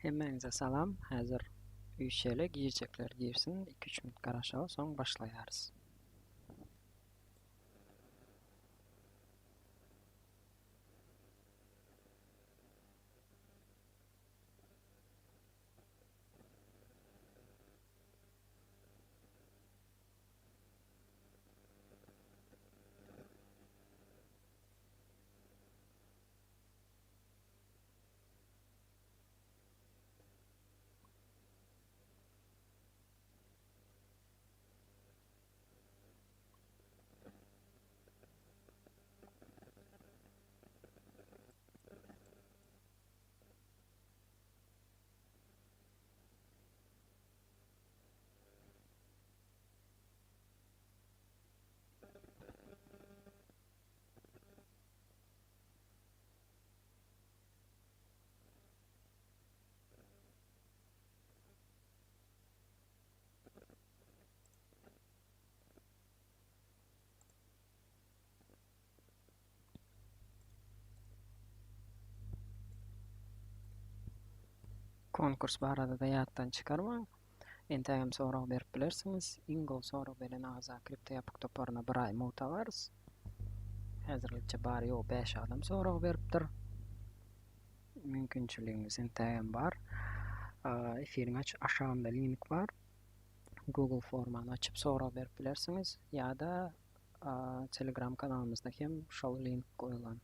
Hemmäňize salam. Häzir üýşeli, girjekler girsin. 2-3 minut garaşaly, soň başlaýarys. Konkurs barada-da ýatdan çykarmaň. Entägem sorag berip bilersiňiz. Iň gowy sorag beren agza Kripto ýapyk toparyna bir aý mugt alarys. Häzirlikçe bary-ýogy bäş adam sorag beripdir. Mümkinçiligiňiz entägem bar. Efiriň aşagynda link bar. Google formany açyp sorag berip bilersiňiz ýa-da Telegram kanalymyzda hem şol link goýlan.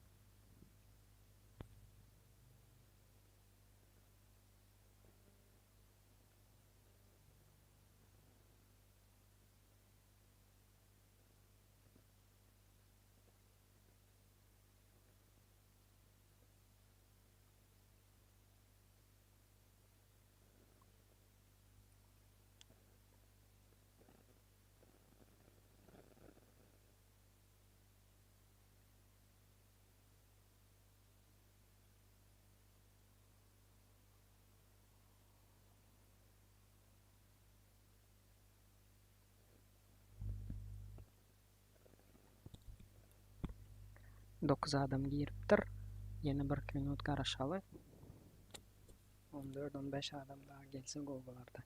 Dokuz adam giripdir. Ýene birki minut garaşaly. On dört, on bäş adam daha gelse gowy bolardy.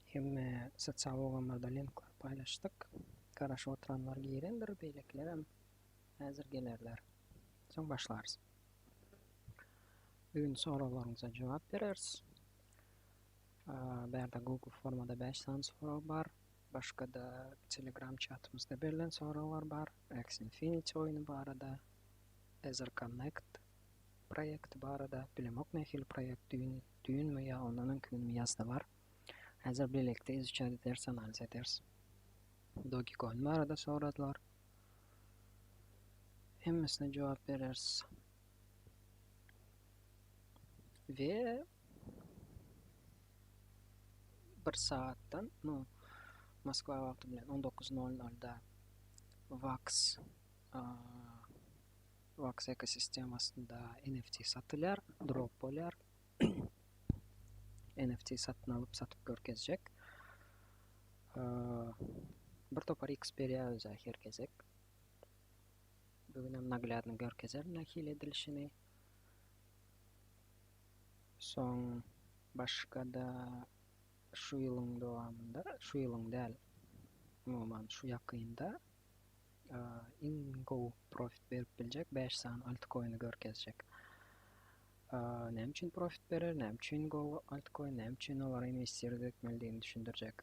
Hemme sosial ulgamlarda linkler paýlaşdyk. Garaşyp oturanlar girendir, beýlekilerem häzir gelerler. Soň başlarys. Bu gün soraglaryňyza jogap bereris. Bärde Google formada 5 sany sorag bar. Başga-da Telegram çatymyzda berlen soraglar bar. Axie Infinity oýny barada, Ether Connect proýekti barada, bilemok nähili proýekt, düýn, düýnmi ýa ondan öňki günmi ýazdylar. Häzir bilelikde izuçat ederis, analiz ederis. Dogecoin barada soradylar. Hemmesine jogap bereris. We bir sagatdan, nu, Moskwa wagty bilen 19:00-da WAX WAX ekosistemasynda NFT satylýar, drop bolýar. NFT satyn alyp satyp görkezjek. Bir topar X berýär özä her gezek. Bugünem naglýadny görkezerin nähili edilişini. Soň başga-da şu ýylyň dowamynda, şu ýylyň däl, umuman şu ýakynda iň gowy profit berip biljek 5 sany altcoin-i görkezjek. Näme üçin profit berer, näme üçin gowy altcoin, näme üçin olara inwestirowat etmelidigini düşündirjek.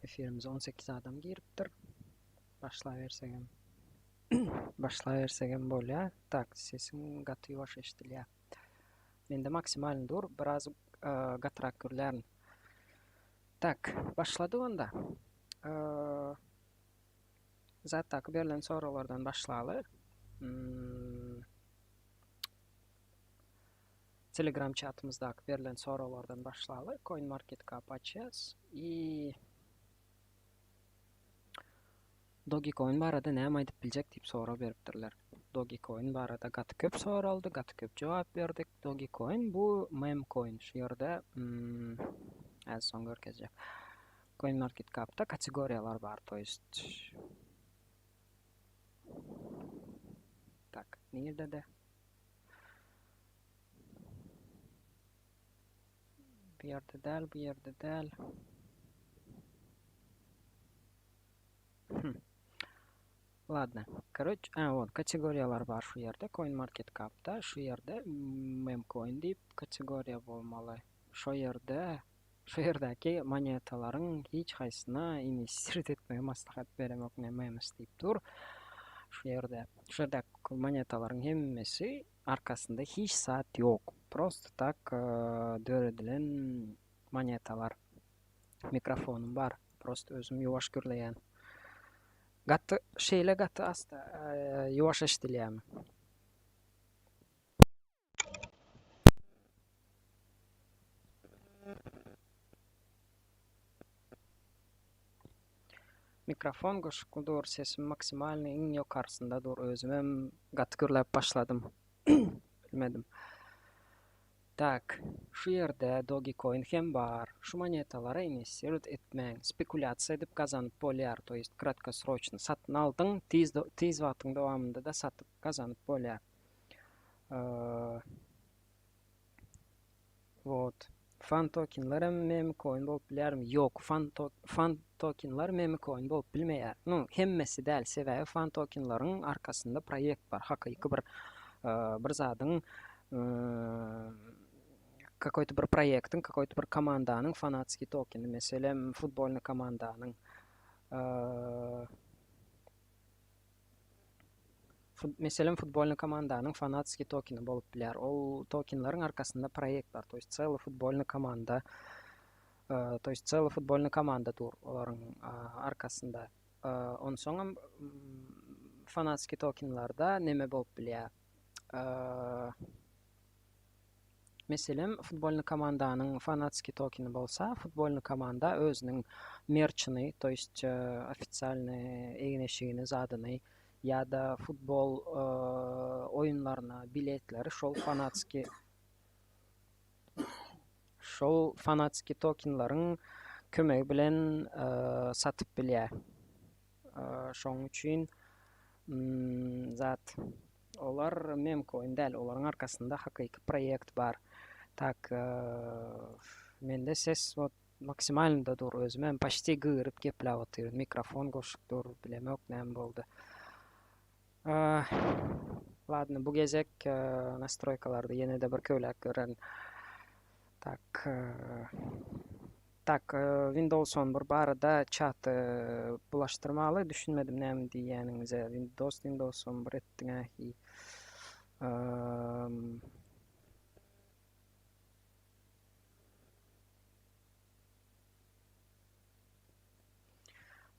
Efirimize 18 adam giripdir. Başlabersegem başlabersegem bolýar. Tak, sesiň gaty ýuwaş eşidilýär. Mende maksimalny dur, biraz gatyrak gürlärin. Tak, başladyk onda. Zatdaky berlen soraglardan başlaly. Hmm. Telegram çatymyzdaky berlen soraglardan başlaly. CoinMarketCap açýas. I Dogecoin barada näme aýdyp biljek diýip sorag beripdirler. Dogecoin barada gaty köp soraldy, gaty köp jogap berdik. Dogecoin bu meme coin. Şu ýerde hmm, häzir soň görkezjek. CoinMarketCap'da kategoriýalar bar, to есть. Tak, nirdede? Bu ýerde däl, bu ýerde däl. Hm. Ladno. Karoç, a, wot, kategoriýalar bar şu ýerde, CoinMarketCap'da, şu ýerde memecoin diýip kategoriýa bolmaly. Şo ýerde, şo ýerdäki monetalaryň hiç haýsyna investirt etmegi maslahat beremok, ne memes diýip dur. Şu ýerde, şu ýerdäki monetalaryň hemmesi arkasynda hiç zat ýok. Prosto tak döredilen monetalar. Mikrofonym bar. Prosto özüm ýuwaş gürleýän. Gaty şeýle gaty asta ýuwaş eşidilýärmi? Mikrofon goşukly dur, sesim maksimalnyý iň ýokarsynda dur, özümem gaty gürläp başladym. Bilmedim. Tak, şu ýerde Dogecoin hem bar. Şu monetalara investirt etmäň. Spekulýasiýa edip gazanyp bolýar, to ýest kratkosroçny. Satyn aldyň, tiz tiz wagtyň dowamynda-da satyp gazanyp bolýar. Wot. Fan tokenlerem meme coin bolup bilýärmi? Ýok, fan fan tokenler meme coin bolup bilmeýär. Nu, hemmesi däl, sebäbi fan tokenleriň arkasynda proýekt bar, hakyky bir bir zadyň kakoý-to bir proýektiň, kakoý-to bir komandanyň fanatskiý tokeni, meselem, futbolnyý komandanyň Meselem, futbolnyý komandanyň fanatskiý tokeni bolup bilýär. Ol tokenleriň arkasynda proýekt bar, to ýest çely futbolnyý komanda, to ýest çely futbolnyý komanda dur olaryň arkasynda. Onsoňam fanatskiý tokenlerde neme bolup bilýär? Meselem, futbolnyý komandanyň fanatskiý tokeni bolsa, futbolnyý komanda özüniň merçini, to ýest ofitsialnyý egin-eşigini, zadyny ýa-da futbol oýunlaryna biletleri şol fanatskiý şol fanatskiý tokenleriň kömegi bilen satyp bilýär. Şonuň üçin zat Olar memcoin däl, olaryň arkasynda hakyky proýekt bar. Tak, mende ses wot maksimalnyda dur, özümem paçti gygyryp gepläp otyryn, mikrofon goşup dur, bilemok näme boldy. Ladno, bu gezek nastroýkalarda ýene-de bir köwläp görerin. Tak, tak, Windows 11 barada çaty bulaşdyrmaly, düşünmedim näme diýýäniňize. Windows, Windows 11 etdiň-ä hi.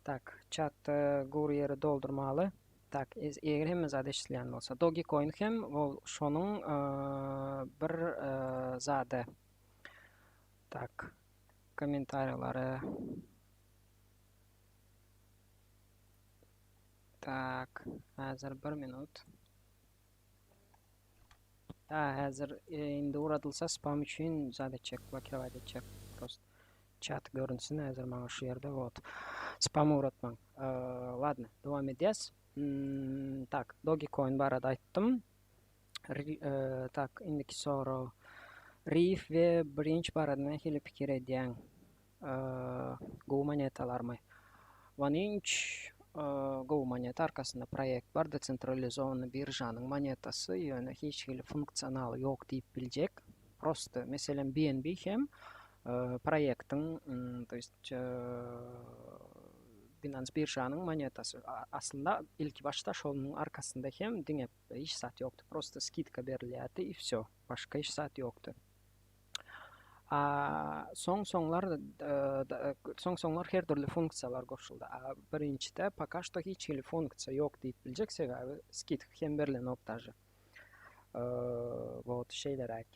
Tak, çatda gury ýeri doldurmaly. Tak, eger hemme zat eşidilýän bolsa. Dogecoin hem ol şonuň bir zady. Tak, kommentariýalary. Tak, häzir bir minut. Ha, häzir indi uradylsa spam üçin zat etjek, blokirować etjek. Prost çat görünsün häzir maňa şu ýerde wot. Spam ugratmaň. Ladno, dowam edýäs. Tak, Dogecoin barada aýtdym. Tak, indiki sorag. Reef we Brinch barada nähili pikir edýäň? Gowy monetalarmy? One Inch gowy moneta, arkasynda proýekt bar, desentralizowanyý biržanyň monetasy, ýöne hiç hili funksionaly ýok diýip biljek. Prosto, meselem, BNB hem proýektiň, to ýest Binance biržanyň monetasy. Aslynda ilki başda şonuň arkasynda hem diňe hiç zat ýokdy, prosto skidka berilýärdi i wsýo, başga hiç zat ýokdy. A soň-soňlar soň-soňlar her dürli funksiýalar goşuldy. A birinjide poka şto hiç hili funksiýa ýok diýip biljek, sebäbi skidka hem berlenok daže. Wot şeýleräk.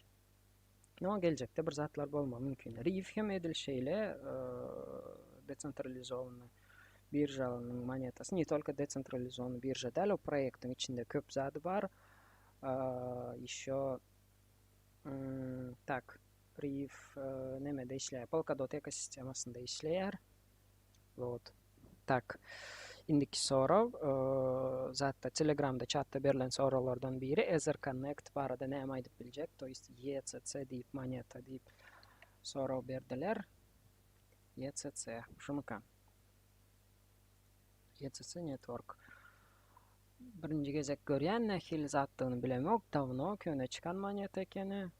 No geljekde bir zatlar bolmagy mümkin. Reef hem edil şeýle desentralizowanyý biržanyň monetasy. Ne tolko desentralizowanyý birža däl, o proýektiň içinde köp zady bar. Ýeşo tak, Reef nemede işleýär? Polkadot ekosistemasynda işleýär. Wot. Tak. Indiki sorag, zatda Telegramda çatda berlen soraglardan biri Ether Connect barada näme aýdyp biljek, to ýest ECC diýip moneta diýip sorag berdiler. ECC şumyka? ECC Network. Birinji gezek görýän nähili zatdygyny bilemok, dawno köne çykan moneta ekeni.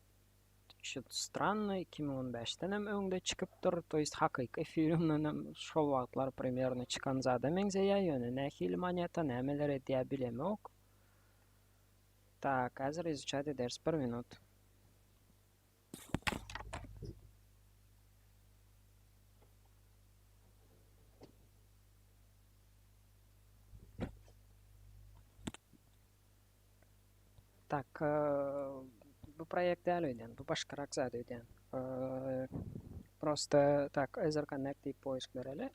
Şu stranno 2015 denem öňde çykypdyr. To ýest hakyky Ethereumdan hem şol wagtlar primerno çykan zada meňzeýär. Ýöne nähili moneta, nämeler edýär bilemok. Tak, häzir izuçat ederis bir minut. Tak, bu proýekt däl öýdýän, bu başgarak zat öýdýän. Prosta tak, Ether Connect diýip poisk bereli.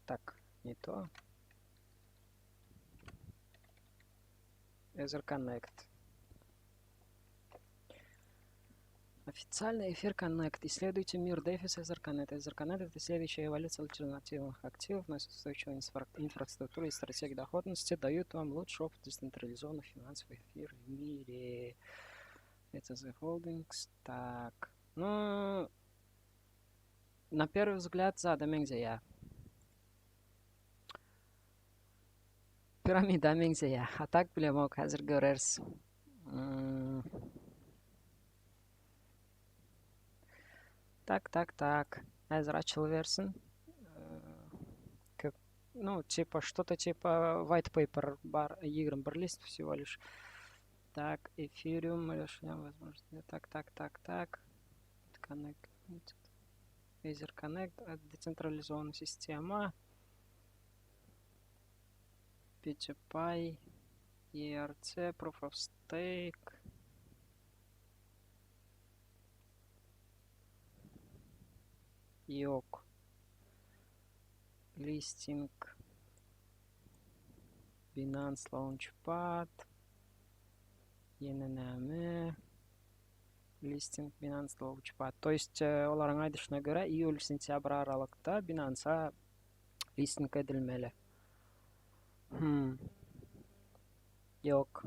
Tak, ne to. Ether Connect. Официальный эфир Connect. Исследуйте мир DeFi с Ether Connect. Ether Connect – это следующая эволюция альтернативных активов, носит устойчивую инфраструктуру и стратегию доходности, дают вам лучший опыт децентрализованных финансовых эфир в мире. ECZ Holdings. Так. Ну, на первый взгляд, zada meňzeýär. Piramida meňzeýär. A tak bilemok, häzir göreris. Hmm. Tak, tak, tak. Häzir açylybersin. Köp, ну, типа, что-то типа white paper bar, 21 list всего лишь. Так, Ethereum, расширяем возможности. Так, так, так, так. Connect. Ether Connect, децентрализованная система. P2Py, ERC, Proof of Stake. Ýok. Listing. Binance Launchpad. Ýene näme? Listing Binance Launchpad. To есть olaryň aýdyşyna görä iýul-sentýabr aralykda Binance-a listing edilmeli. Hmm. Ýok.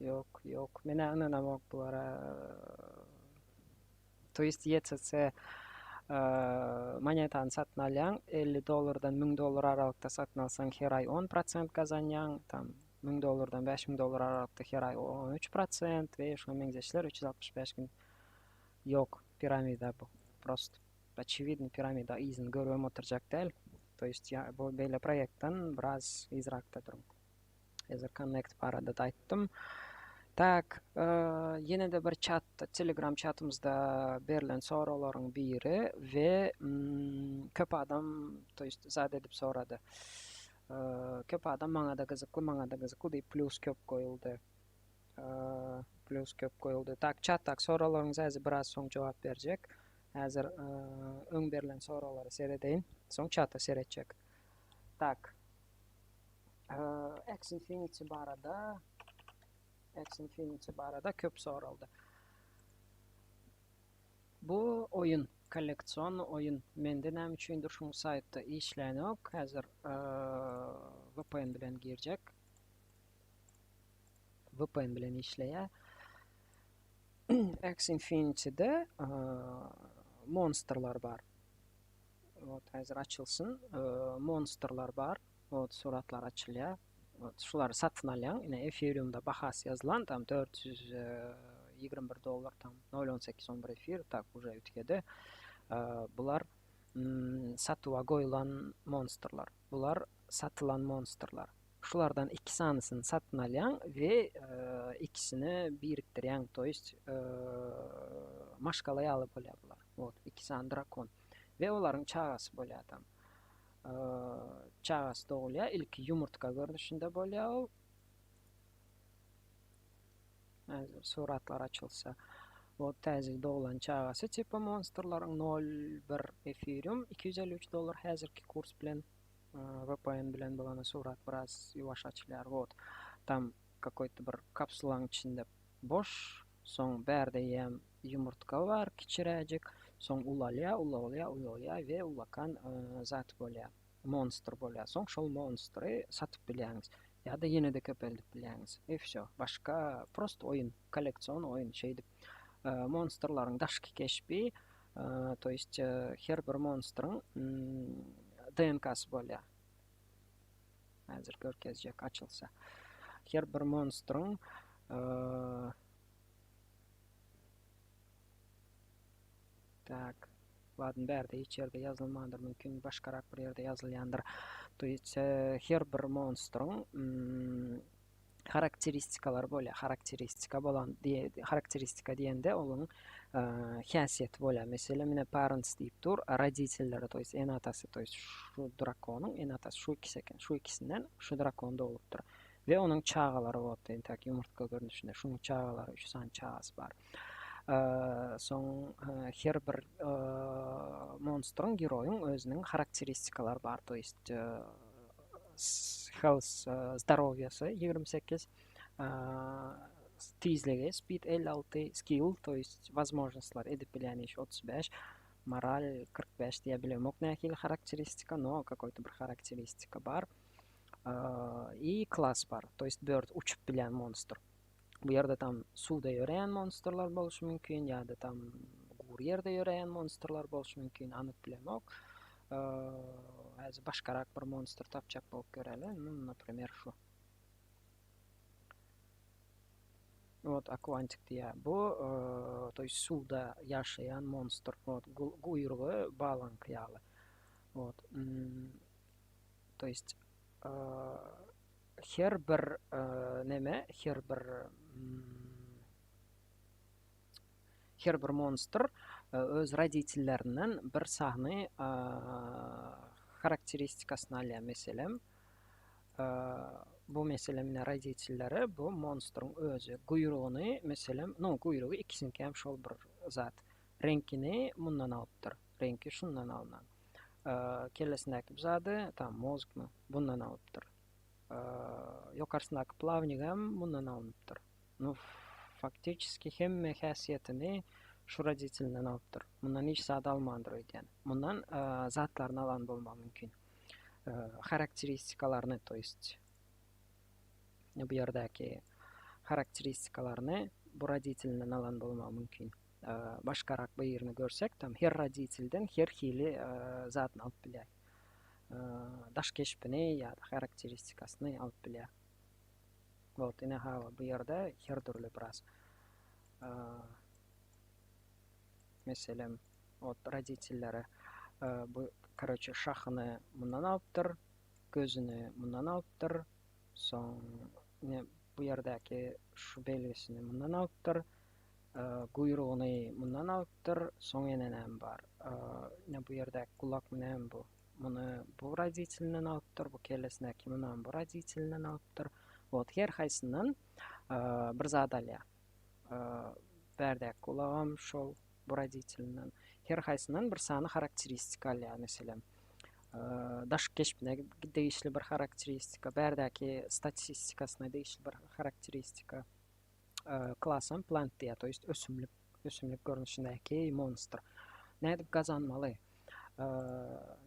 Ýok, ýok. Men-ä ynanamok bulara. To есть ECC monetany satyn alýaň, 50 dollardan 1000 dollar aralykda satyn alsaň her aý 10% gazanýaň, tam 1000 dollardan 5000 dollar aralykda her aý 13% we şuňa meňzeşler 365 gün ýok piramida bu. Prosto oçewidno piramida yzyny görübem oturjak däl. To есть ýa bu beýle proýektden biraz yzrakda duruň. Ether Connect barada-da aýtdym. Tak, ýene-de bir çatda, Telegram çatymyzda berlen soraglaryň biri we köp adam, to есть zat edip sorady. Köp adam maňa-da gyzykly, maňa-da gyzykly diýip plýus köp goýuldy. Plýus köp goýuldy. Tak, çatdaky soraglaryňyza häzir biraz soň jogap berjek. Häzir öň berlen soraglara seredeýin, soň çata seretjek. Tak. X Infinity barada X Infinity barada köp soraldy. Bu oýun, kolleksion oýun. Mende näme üçindir şuň saýtda işlänok. Häzir VPN bilen girjek. VPN bilen işleýär. X Infinity'de monstrlar bar. Ot häzir açylsyn. Monstrlar bar. Ot suratlar açylýar. Ot şulary satyn alýaň. Ine Ethereumda bahasy ýazylan tam 421 dollar tam 0.1811 efir tak уже üýtgedi. Bular satuwa goýulan monstrlar. Bular satylan monstrlar. Şulardan iki sanysyny satyn alýaň we ikisini birikdirýäň, to ýest maşgala ýaly bolýar bular. Wot, iki sany drakon. We olaryň çagasy bolýar tam. Çagasy dogulýar, ilki ýumurtga görnüşinde bolýar ol. Häzir suratlar açylsa. Wot täze doglan çagasy tipa monstrlaryň 0.1 efirium 253 dollar häzirki kurs bilen. VPN bilen bolanda surat biraz ýuwaş açylýar. Wot. Tam kakoýto bir kapsulaň içinde boş, soň bärde eýýäm ýumurtga bar kiçiräjik, soň ulalýar, ulalýar, ulalýar we ullakan zat bolýar. Monstr bolýar. Soň şol monstry satyp bilýäňiz. Ýa-da ýene-de köpeldip bilýäňiz. I wsýo. Başga prosto oýun, kolleksion oýun şeýdip. Monstrlaryň daşky keşbi, to ýest her bir monstryň DNK-sy bolýar. Häzir görkezjek açylsa. Her bir monstryň Tak. Ladno bärde hiç ýerde ýazylmandyr mümkin başgarak bir ýerde ýazylýandyr. To ýest her bir monstryň harakteristikalary bolýar. Harakteristika bolan harakteristika diýende onuň häsiýeti bolýar. Meselem ine parents diýip dur, roditelleri to ýest ene-atasy to ýest şu drakonyň ene-atasy şu ikisi eken. Şu ikisinden şu drakon dogulupdyr. We onuň çagalary bolupdyr entäk ýumurtga görnüşinde. Şunuň çagalary üç sany çagasy bar. Soň her bir monstryň, geroýyň özüniň harakteristikalary bar. To ýest health, zdorowýasy 28, tizligi, speed 56, skill, to ýest wozmožnostlar edip bilýän işi 35, moral 45 diýe bilemok nähili harakteristika, no kakoý-to bir harakteristika bar. I klas bar, to ýest bird uçup bilýän monstr. Bu ýerde tam suwda ýöreýän monstrlar bolşy mümkin ýa-da tam gury ýerde ýöreýän monstrlar bolşy mümkin, anyk bilemok. Häzir başgarak bir monstr tapjak bolup göreli. Nu, naprimer, şu. Wot, akwantik diýýär. Bu, to ýest suwda ýaşaýan monstr. Wot, guýrugy balaňky ýaly. Wot, to ýest her bir neme, her bir her bir monstr öz roditellerinden bir sany harakteristikasyny alýar. Meselem, bu meselem ine roditelleri bu monstryň özi. Guýrugyny meselem, no guýrugy ikisiniňki hem şol bir zat. Reňkini mundan alypdyr. Reňki şundan alnan. Kellesindäki bu zady, tam mozgmy, bundan alypdyr. Ýokarsyndaky plawnigem mundan alnypdyr. Nu, faktiçeski hemme häsiýetini şu roditelinden alypdyr. Mundan hiç zat almandyr öýdýän. Mundan zatlaryny alan bolmagy mümkin. Harakteristikalaryny, to ýest bu ýerdäki harakteristikalaryny bu roditelinden alan bolmagy mümkin. Başgarak birini görsek, tam her roditelden her hili zadyny alyp bilýär. Daş keşbini ýa-da harakteristikasyny alyp bilýär. Wot ine hawa bu ýerde her dürli biraz. Meselem, wot roditellere bu karoçe şahyny mundan alypdyr, gözüni mundan alypdyr, soň ine bu ýerdäki şu belgisini mundan alypdyr. Guýrugyny mundan alypdyr, soň ýene näme bar? Ine bu ýerdäki gulakmy näme bu? Muny bu roditelinden alypdyr, bu kellesindäki munam bu roditelinden alypdyr. Wot her haýsyndan bir zat alýar. Bärdäki gulagam şol bu roditelinden. Her haýsyndan bir sany harakteristika alýar, meselem. Daşky keşbine degişli bir harakteristika, bärdäki statistikasyna degişli bir harakteristika. Klasam plant diýýär, to ýest ösümlik, ösümlik görnüşindäki monstr. Nädip gazanmaly?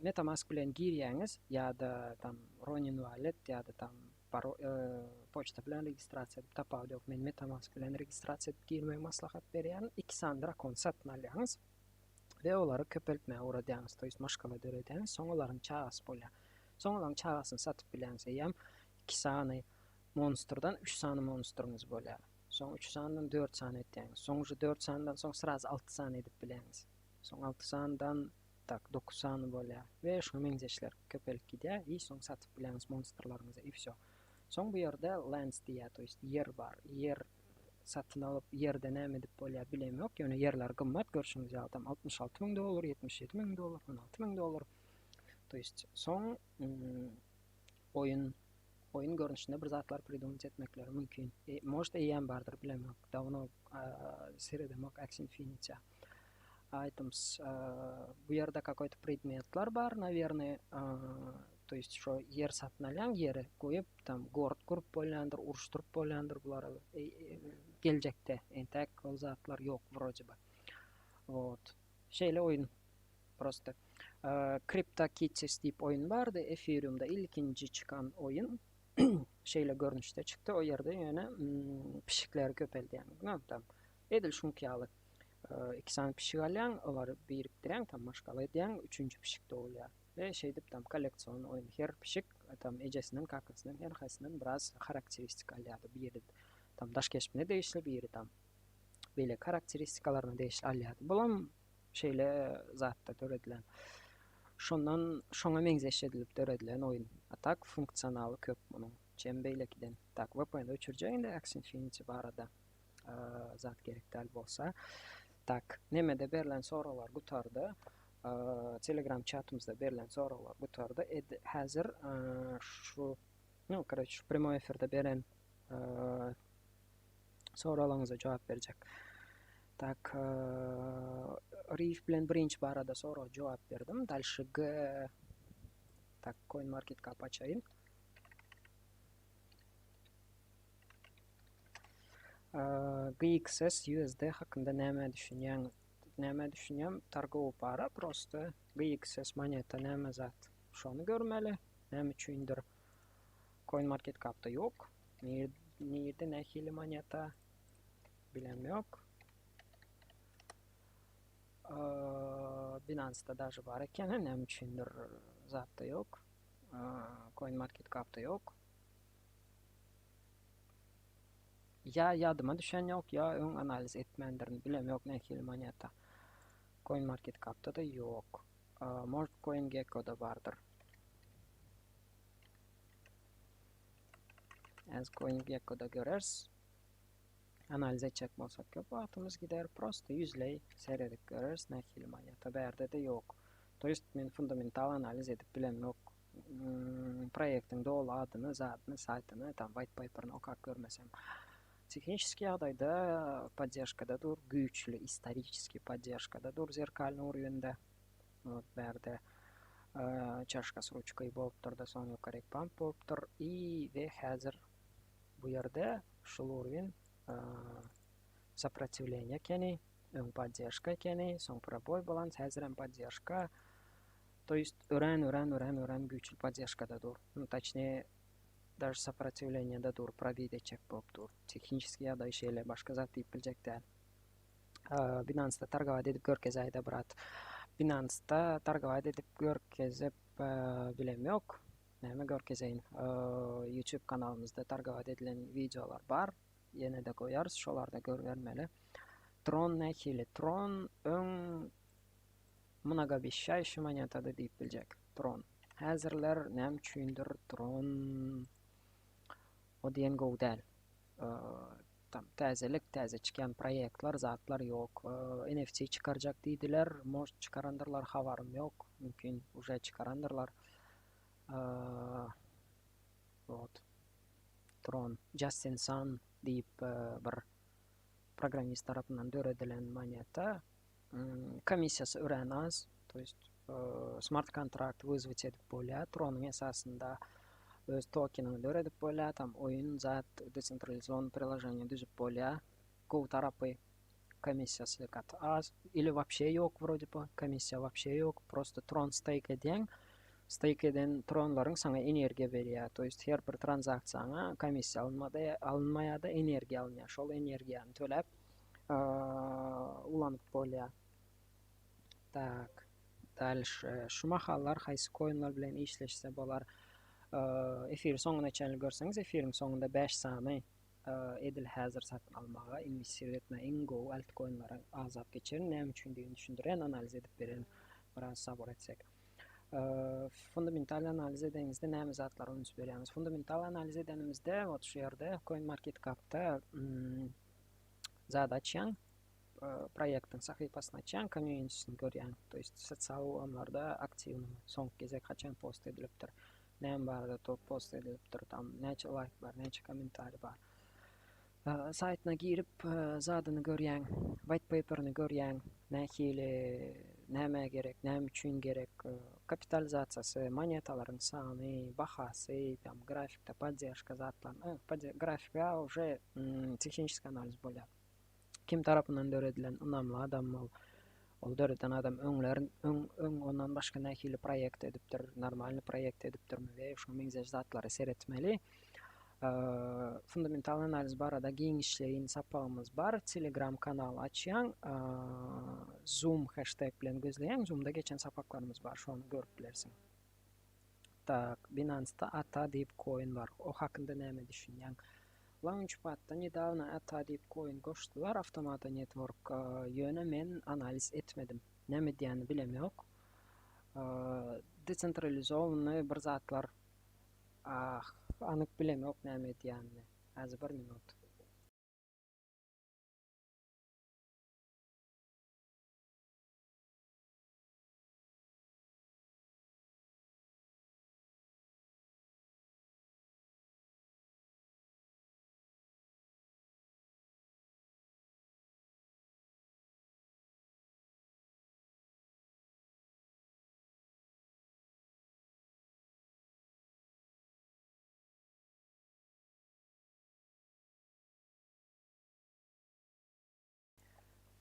MetaMask bilen girýäňiz ýa-da tam Ronin Wallet ýa-da tam poçta bilen registrasiýa edip tapawudy ýok. Men MetaMask bilen registrasiýa edip girmegi maslahat berýän. Iki sany drakon satyn alýaňyz we olary köpeltmäge ugradýaňyz, to ýest maşgala döredýäňiz, soň olaryň çagasy bolýar. Soň olaryň çagasyny satyp bilýäňiz. Eýýäm iki sany Monstrdan üç sany monstryňyz bolýar. Soň üç sanydan dört sany etýäňiz. Soň uje dört sanydan soň sraz alty sany edip bilýäňiz. Soň alty sanydan tak dokuz sany bolýar. We şuňa meňzeşler köpelip gidýär i soň satyp bilýäňiz monstrlaryňyzy i wsё. Soň bu ýerde lands diýýär to ýest ýer bar. Ýer satyn alyp ýerde näme edip bolýar bilemok. Ýöne ýerler gymmat görşüňiz ýaly tam 66 müň dollar, 77 müň dollar, 16 müň dollar. To ýest soň oýun oýun görnüşinde bir zatlar pridumyt etmekleri mümkin. E, может eýýäm bardyr bilemok. Dawno seredemok Axie Infinity. Items bu ýerde какой-то predmetler bar, nawernoe, to есть şo ýer satyn alýaň, ýere goýup tam gorod gurup bolýandyr, uruşdyryp bolýandyr bulara e, e, geljekde entäk ol zatlar ýok wroje бы. Вот. Şeýle oýun. Prosta. CryptoKitties diýip oýun bardy, Ethereum-da ilkinji çykan oýun şeýle görnüşde çykdy. O ýerde ýöne pişikleri köpeldýäň. No, tam edil şuňky ýaly. Iki sany pişik alýaň, olary birikdirýäň, tam maşgala edýäň, üçünji pişik dogulýar. We şeýdip tam kolleksion oýun. Her pişik tam ejesinden, kakasyndan, her haýsyndan biraz harakteristika alýardy. Biri tam daş keşbine degişli, biri tam beýleki harakteristikalaryna degişli alýardy. Bulam şeýle zatda döredilen. Şondan şoňa meňzeş edilip döredilen oýun. A tak funksionaly köp munuň. Çem beýlekiden. Tak VPN öçürjek indi Axie Infinity barada zat gerek däl bolsa. Tak nemede berlen soraglar gutardy. Telegram çatymyzda berlen soraglar gutardy. Ed häzir şu no, короче, şu primoý efirde beren Soraglaryňyza jogap berjek. Tak, Reef bilen birinji barada sorag jogap berdim. Dalşy G Tak, CoinMarketCap açaýyn. GXS USD hakynda näme düşünýäňiz? Näme düşünýän? Targowy para prosto GXS moneta näme zat? Şony görmeli. Näme üçindir? CoinMarketCap'da ýok. Nirde nähili moneta bilem ýok. Binance'da daže bar eken, näme üçindir zatda ýok. CoinMarketCap'da ýok. Ýa ýadyma düşen ýok, ýa öň analiz etmändirin, bilem ýok nähili moneta. CoinMarketCap'da-da ýok. Может CoinGecko'da bardyr. As CoinGecko'da göreris. Analiz etjek bolsak köp wagtymyz gider. Prosto ýüzleý seredip göreris nähili moneta. Bärde-de ýok. To jest men fundamental analiz edip bilemok. Hmm, proýektiň doly adyny, zadyny, saýtyny, tam white paperyny okap görmesem. Tehniçeski ýagdaýda poddežkada dur, güýçli istoriçeski poddežkada dur zerkalny urwende. Ot bärde çaşka s ruçkaý bolupdyr-da, soň ýokaryk pump bolupdyr. I we häzir bu ýerde şul urwin soprotiwleniýe ekeni, öň poddežka ekeni, soň proboý bolan, häzirem poddežka. To jest örän örän örän örän güýçli poddežkada dur. Nu, toçnee daže soprotiwleniýede dur, probit etjek bolup dur. Tehniçeski ýagdaý şeýle, başga zat diýip biljek däl. Binance-da targowat edip görkezäýdä brat. Binance-da targowat edip görkezip bilem ýok. Näme görkezeýin? YouTube kanalymyzda targowat edilen wideolar bar. Ýene-de goýarys, şolarda görübermeli. Tron nähili? Tron öň mnogoobещающий monetady diýip biljek. Tron. Häzirler näme üçindir Tron o diýen gowy däl. Tam täzelik, täze çykýan proýektler, zatlar ýok. NFT çykarjak diýdiler, может çykarandyrlar, habarym ýok. Mümkin уже çykarandyrlar. Вот. Tron, Justin Sun diýip bir programmist tarapyndan döredilen moneta. Komissiýasy örän az, to есть smart kontrakt wyzwać edip bolýar. Tronyň esasynda öz tokeniňi döredip bolýar, tam oýun zat desentralizowan priloženiýa düzüp bolýar. Gowy tarapy komissiýasy gaty az ili wapşe ýok wrode by komissiýa wapşe ýok prosto tron steýk edýäň steýk eden tronlaryň saňa energiýa berýär to ýest her bir tranzaksiýaňa komissiýa alynmady alynmaýada energiýa alynýar şol energiýany töläp ulanyp bolýar tak dalşe şu mahallar haýsy koinler bilen işleşse bolar efiri soňuna çenli görseňiz efiriň soňunda 5 sany edil häzir satyn almaga, inwestir etmäge iň gowy altcoinlere agzap geçerin. Näme üçindigini düşündiren, analiz edip beren. Biraz sabyr etsek. Fundamental analiz edenizde näme zatlara üns berýäňiz? Fundamental analiz edenimizde, wot şu ýerde CoinMarketCap'da zat açýaň, proýektiň sahypasyny açýaň, community-sini görýäň. To есть sosial ulgamlarda aktiwnymy, soňky gezek haçan post edilipdir. Näme barada top post edilipdir, tam näçe laýk bar, näçe kommentariý bar. Saýtyna girip zadyny görýäň, white paperini görýäň, nähili, nämä gerek, näme üçin gerek, kapitalizasiýasy, monetalaryň sany, bahasy, tam grafikde podderžka zatlar, grafika уже tehniçeskiý analiz bolýar. Kim tarapyndan döredilen, ynamly adam ol. Ol döreden adam öňler öň öň ondan başga nähili proýekt edipdir, normalny proýekt edipdirmi we şuňa meňzeş zatlara seretmeli. Fundamental analiz barada giňişleýin sapagymyz bar. Telegram kanal açýaň, Zoom hashtag bilen gözleýäň, Zoomda geçen sapaklarymyz bar, şony görüp bilersiň. Tak, Binance-da ATA diýip coin bar. O hakynda näme düşünýäň? Launchpad-da nedawno ATA diýip coin goşdular Automata Network, ýöne men analiz etmedim. Näme edýänini bilemok. Desentralizowanyý bir zatlar ah, anyk bilemok näme edýänini. Häzir bir minut.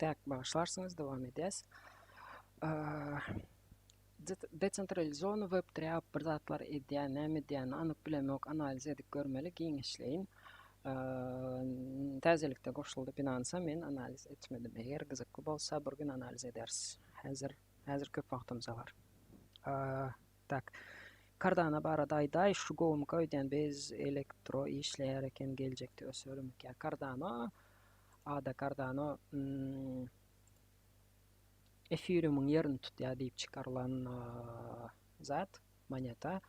Tak, bagyşlarsyňyz, dowam edýäs. Desentralizowany web 3 bir zatlar edýär, näme edýänini anyk bilemok, analiz edip görmeli giňişleýin. Täzelikde goşuldy Binance-a, men analiz etmedim. Eger gyzykly bolsa bir gün analiz ederis. Häzir häzir köp wagtymyz bar. Tak. Cardano barada aýdaý, şu gowumyka öýdýän bez elektro işleýär eken geljekde ösermikä? Cardano Ada Cardano Ethereum-yň ýerini tutýar diýip çykarylan zat, moneta.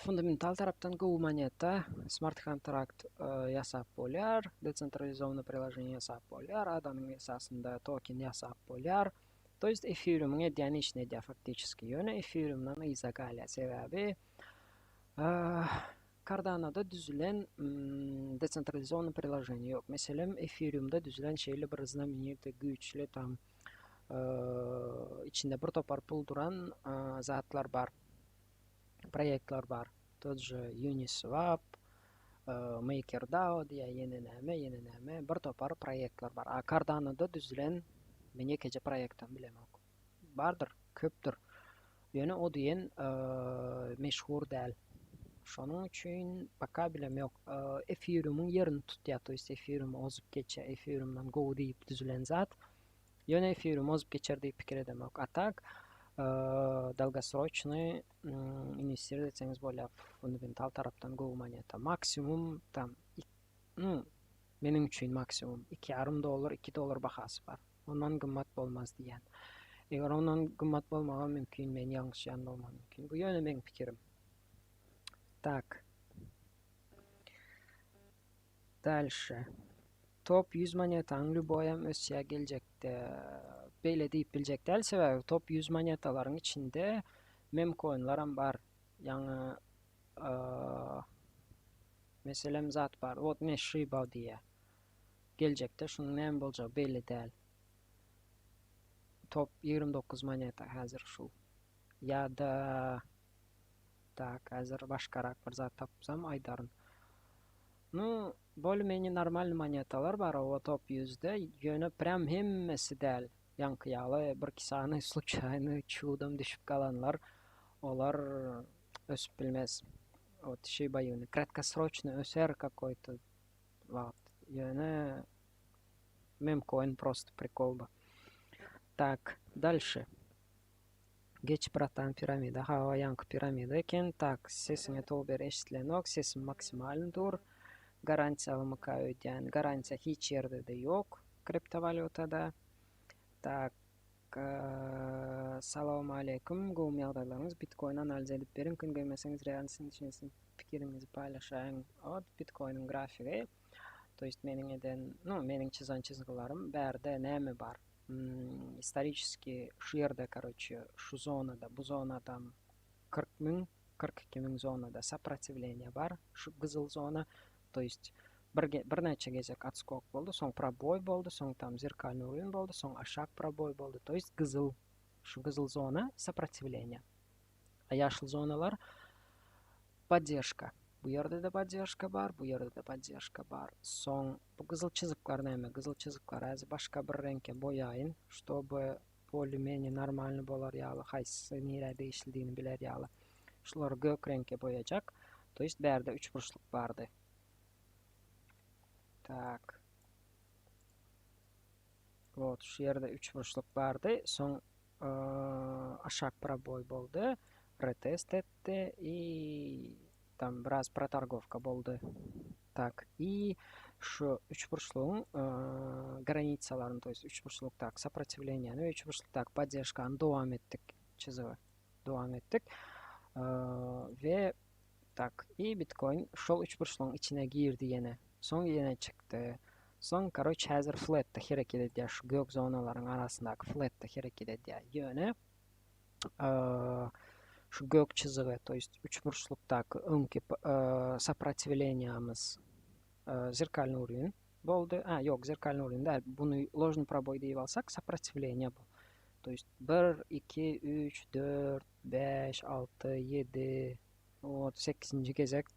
Fundamental tarapdan gowy moneta, smart kontrakt ýasap bolýar, desentralizowanyý priloženiýe ýasap bolýar, adanyň esasynda token ýasap bolýar. To ýest Ethereum-yň edýän işini edýär faktiçeski. Ýöne Ethereum-dan yza galýar, sebäbi Cardano-da düzülen desentralizowanyý priloženiýe ýok. Meselem, Ethereum-da düzülen şeýle bir znamenitý, güýçli tam içinde bir topar pul duran zatlar bar. Proýektler bar. Tot же Uniswap, MakerDAO diýýär, ýene näme, ýene näme, bir topar proýektler bar. A Cardano-da düzülen men ýekeje proýektem bilemok. Bardyr, köpdür. Ýöne o diýen meşhur däl. Şonuň üçin пока bilemok. Ethereum-yň ýerini tutýar, to ýest Ethereum-y ozup geçýär. Ethereum-dan gowy diýip düzülen zat. Ýöne Ethereum ozup geçer diýip pikir edemok. A tak dolgosroçnyý inwestirowat etseňiz bolýar. Fundamental tarapdan gowy moneta. Maksimum tam nu meniň üçin maksimum 2,5 dollar, 2 dollar bahasy bar. Ondan gymmat bolmaz diýýän. Eger ondan gymmat bolmagam mümkin, men ýalňyşýan bolmagam mümkin. Bu ýöne meň pikirim. Tak. Dalşe. Top 100 monetanyň lýuboýam ösýär geljekde. Beýle diýip biljek däl, sebäbi top 100 monetalaryň içinde memkoinlaram bar. Ýaňy meselem zat bar. Wot ine Shiba diýýär. Geljekde şunuň näme boljagy belli däl. Top 29 moneta häzir şu. Ýa-da tak, häzir başgarak bir zat tapsam aýdaryn. Nu, bolее-menее normalny monetalar bar o top 100-de, ýöne prям hemmesi däl. Ýaňky ýaly bir-iki sany sluçaýny çudom düşüp galanlar, olar ösüp bilmez. Wot Shiba Inu kratkosroçny öser kakoý-to wagt. Ýöne memcoin prosto prikol bu. Tak, dalşe. Geç bratan piramida hawa ýaňky piramida eken tak sesiňe tow ber eşidilenok sesim maksimalny dur garantiýalymyka öýdýän garantiýa hiç ýerdede ýok kriptowalýutada tak Salowmaleýkum gowumy ýagdaýlaryňyz bitkoin analiz edip beriň kyn görmeseňiz real düşünjesini pikiriňizi paýlaşaýyň ot bitkoiniň grafigi to ýest meniň eden nu meniň çyzan çyzgylarym bärde näme bar istoriçeskiý şu ýerde karoçe şu zonada bu zonadam 40 müň 42 müň zonada soprotiwleniýe bar şu gyzyl zona to ýest bir birnäçe gezek otskok boldy soň proboý boldy soň tam zerkalnyý uruwin boldy soň aşak proboý boldy to ýest gyzyl şu gyzyl zona soprotiwleniýe a ýaşyl zonalar podderşka. Bu ýerde-de podderžka bar, bu ýerde-de podderžka bar. Soň bu gyzyl çyzyklar näme? Gyzyl çyzyklary häzir başga bir reňke boýaýyn, ştoby bolýe-menýe normalny bolar ýaly, haýsysy nirä degişlidigini biler ýaly. Şulary gök reňke boýajak. To ýest bärde üçburçluk bardy. Tak. Wot, şu ýerde üçburçluk bardy. Soň aşak proboý boldy. Retest etdi i tam biraz protorgowka boldy. Tak, i şu üçburçlugyň granitsalaryny, to ýest üçburçlukdaky soprotiwleniýäni we üçburçlukdaky podderžkany dowam etdik çyzygy. Dowam etdik. We tak, i bitcoin şol üçburçlugyň içine girdi ýene. Soň ýene çykdy. Soň karoç häzir fletde hereket edýär. Şu gök zonalaryň arasyndaky fletde hereket edýär. Ýöne şu gök çyzygy, to ýest üçburçlukdaky öňki soprotiwleniýamyz zerkalny uruwin boldy. A, ýok, zerkalny uruwin däl. Buny ložny proboý diýip alsak, soprotiwleniýa bu. To ýest 1, 2, 3, 4, 5, 6, 7, Ot sekizinji gezek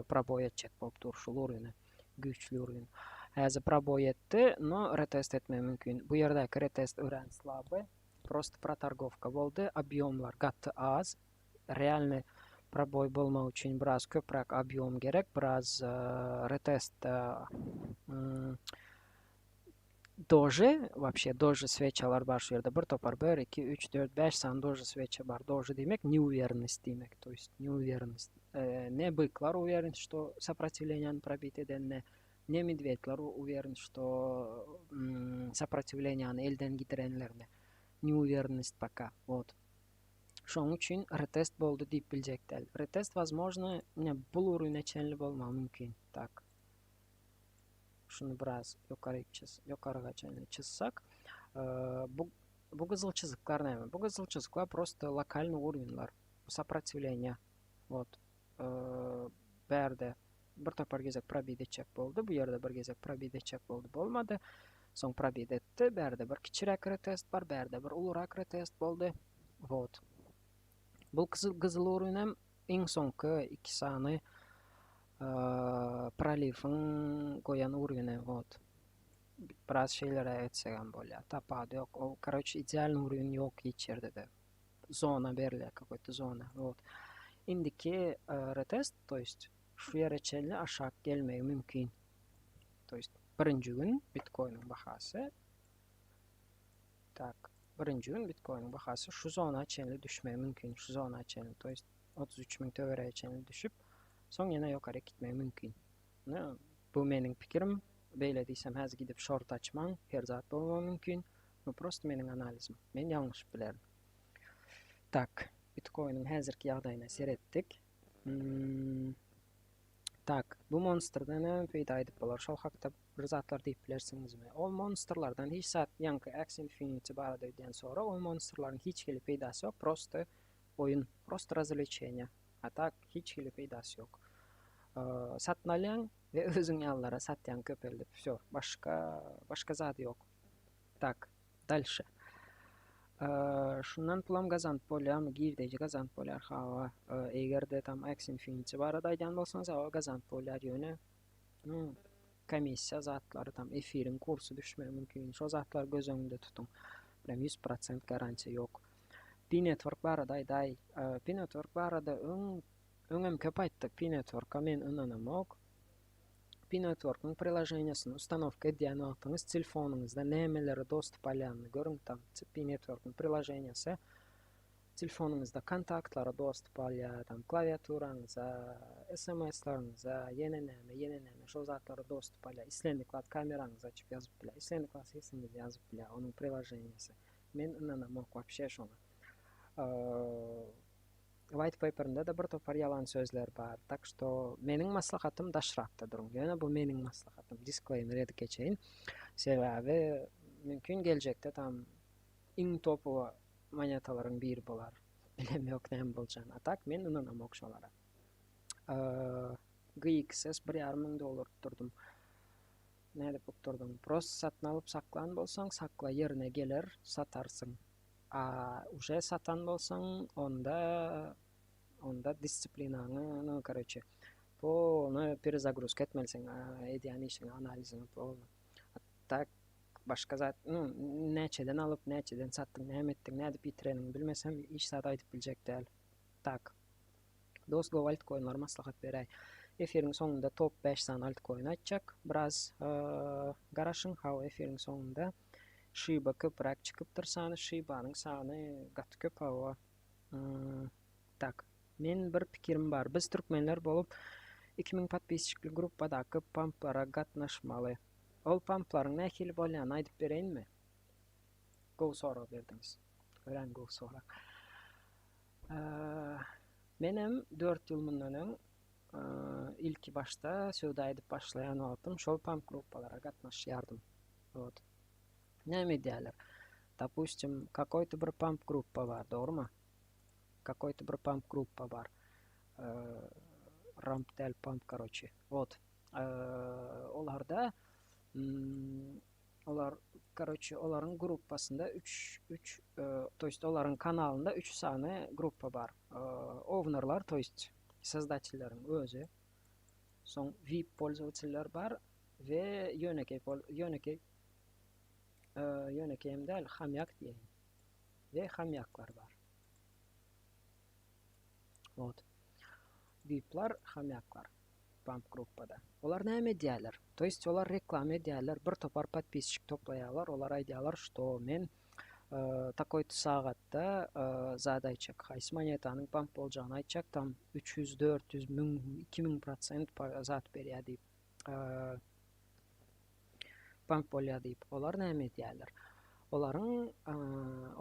proboý etjek bolup dur şul uruny. Güýçli uruny. Häzir proboý etdi, no retest etmegi mümkin. Bu ýerdäki retest örän slaby. Prosto protorgowka boldy. Obýomlar gaty az. Realny proboý bolmak üçin biraz köpräk obýom gerek, biraz retest Doji, wapşe doji sveçalar bar şu ýerde bir topar bir, iki, üç, dört, bäş sany doji sveça bar. Doji diýmek neuwernost diýmek, to ýest neuwernost. Ne byklar uweren, şto soprotiwleniýany probit edenine, ne medwedler uweren, şto soprotiwleniýany elden gidirenlerine. Neuwernost poka, wot. Şonuň üçin retest boldy diýip biljek däl. Retest wozmožno, ine bul uruwine çenli bolmagy mümkin. Tak. Şuny biraz ýokaryk çyz, ýokaryga çenli çyzsak, bu bu gyzyl çyzyklar näme? Bu gyzyl çyzyklar prosto lokalny uruwinler. Soprotiwleniýe. Wot. Bärde bir topar gezek probit etjek boldy. Bu ýerde bir gezek probit etjek boldy, bolmady. Soň probit etdi. Bärde bir kiçiräk retest bar, bärde bir ulurak retest boldy. Wot. Bu gyzyl gyzyl uruwin hem iň soňky iki sany Proliwiň goýan uruwini wot. Biraz şeýleräk etsegem bolýar. Tapawudy ýok. O karoçe idealny uruwin ýok hiç ýerde-de. Zona berilýär kakoý-to zona. Wot. Indiki retest, to ýest şu ýere çenli aşak gelmegi mümkin. To ýest birinji gün bitcoiniň bahasy tak birinji gün bitcoiniň bahasy şu zona çenli düşmegi mümkin. Şu zona çenli. To ýest 33 müň töwerege çenli düşüp, soň ýene ýokaryk gitmegi mümkin. Bu meniň pikirim. Beýle diýsem häzir gidip şort açmaň, her zat bolmagy mümkin. Bu prosto meniň analizim. Men ýalňyşyp bilerin. Tak, bitcoiniň häzirki ýagdaýyna seretdik. Hmm. Tak, bu monsterden näme peýda edip bolar? Şol hakda bir zatlar diýip bilersiňizmi? Ol monsterlardan hiç zat, ýaňky Axie Infinity barada edýän sorag, ol monsterlaryň hiç hili peýdasy ýok, prosto Oýun prosto razwlečeniýa. A tak hiç hili peýdasy ýok. Satyn alýaň we özüň ýalylara satýaň köpeldip. Wsё. Başga başga zady ýok. Tak. Dalşe. Şundan pulam gazanyp bolýarmy? Girdeji gazanyp bolýar hawa. Eger-de tam Axie Infinity barada aýdýan bolsaňyz hawa gazanyp bolýar ýöne komissiýa zatlary tam efiriň kursy düşmegi mümkin. Şo zatlary göz öňünde tutuň. Bilen 100% garantiýa ýok. P-Network barada aýdaý. P-Network barada öň öňem köp aýtdyk. P-Networka men ynanamok. P-Networkyň priloženiýasyny ustanowka edýän wagtyňyz telefonyňyzda nämelere dostup alýanyny görüň tam. P-Networkyň priloženiýasy telefonyňyzda kontaktlara dostup alýar, tam klawiaturaňyza, SMS-leriňize, ýene näme, ýene näme şol zatlara dostup alýar. Islendik wagt kameraňyzy açyp ýazyp bilýär. Islendik wagt sesiňizi ýazyp bilýär onuň priloženiýasy. Men ynanamok wapşe şoňa. White paperinde-de bir topar ýalan sözler bar. Tak şto meniň maslahatym daşrakda duruň. Ýöne bu meniň maslahatym. Disclaimer edip geçeýin. Sebäbi mümkin geljekde tam iň topowy monetalaryň biri bolar. Bilem ýok näme boljagyny. A tak men ynanamok şolara. GXS bir ýarym müň dollar utdurdym. Nädip utdurdyň? Prosto satyn alyp saklan bolsaň, sakla ýerine geler, satarsyň. A uje satan bolsaň, onda onda disiplinaňy, no karoçe. Polny perezagruzka etmelisiň edýän işiňi, analiziňi polny. A tak başga zat, nu, näçeden alyp, näçeden satdyň, näme etdiň, nädip ýitireniňi bilmesem, hiç zat aýdyp biljek däl. Tak. Dost gowy altcoinlary maslahat beräý. Efiriň soňunda top 5 sany altcoin aýtjak. Biraz garaşyň, hawa efiriň soňunda Shiba köpräk çykypdyr sany, Shibanyň sany gaty köp hawa. Tak. Men bir pikirim bar. Biz türkmenler bolup 2000 podpisçikli gruppadaky pamplara gatnaşmaly. Ol pamplaryň nähili bolýanyny aýdyp bereýinmi? Gowy sorag berdiňiz. Örän gowy sorag. Menem 4 ýyl mundan öň ilki başda söwda edip başlaýan wagtym şol pamp gruppalara gatnaşýardym. Wot. Näme edýärler? Dopustim, kakoý-to bir pamp gruppa bar, dogrymy? Kakoý-to bir pamp gruppa bar. Ramp däl, pamp, karoçi. Wot. Olarda olar karoçi olaryň gruppasynda 3 3 to ýest olaryň kanalynda 3 sany gruppa bar. Ownerlar, to ýest sozdatellaryň özi. Soň VIP polzowateller bar we ýönekeý ýönekeý ýönekeý hem däl, hamýak diýeýin. We hamýaklar bar. Wot. VIP-lar, hamýaklar. Pump gruppada. Olar näme edýärler? To ýest olar reklama edýärler, bir topar podpisçik toplaýarlar, olar aýdýarlar, şto men takoý-to sagatda zat aýtjak, haýsy monetanyň pump boljagyny aýtjak, tam 300, 400, 1000, 2000 prosent zat berýär diýip. Pump bolýar diýip. Olar näme edýärler? Olaryň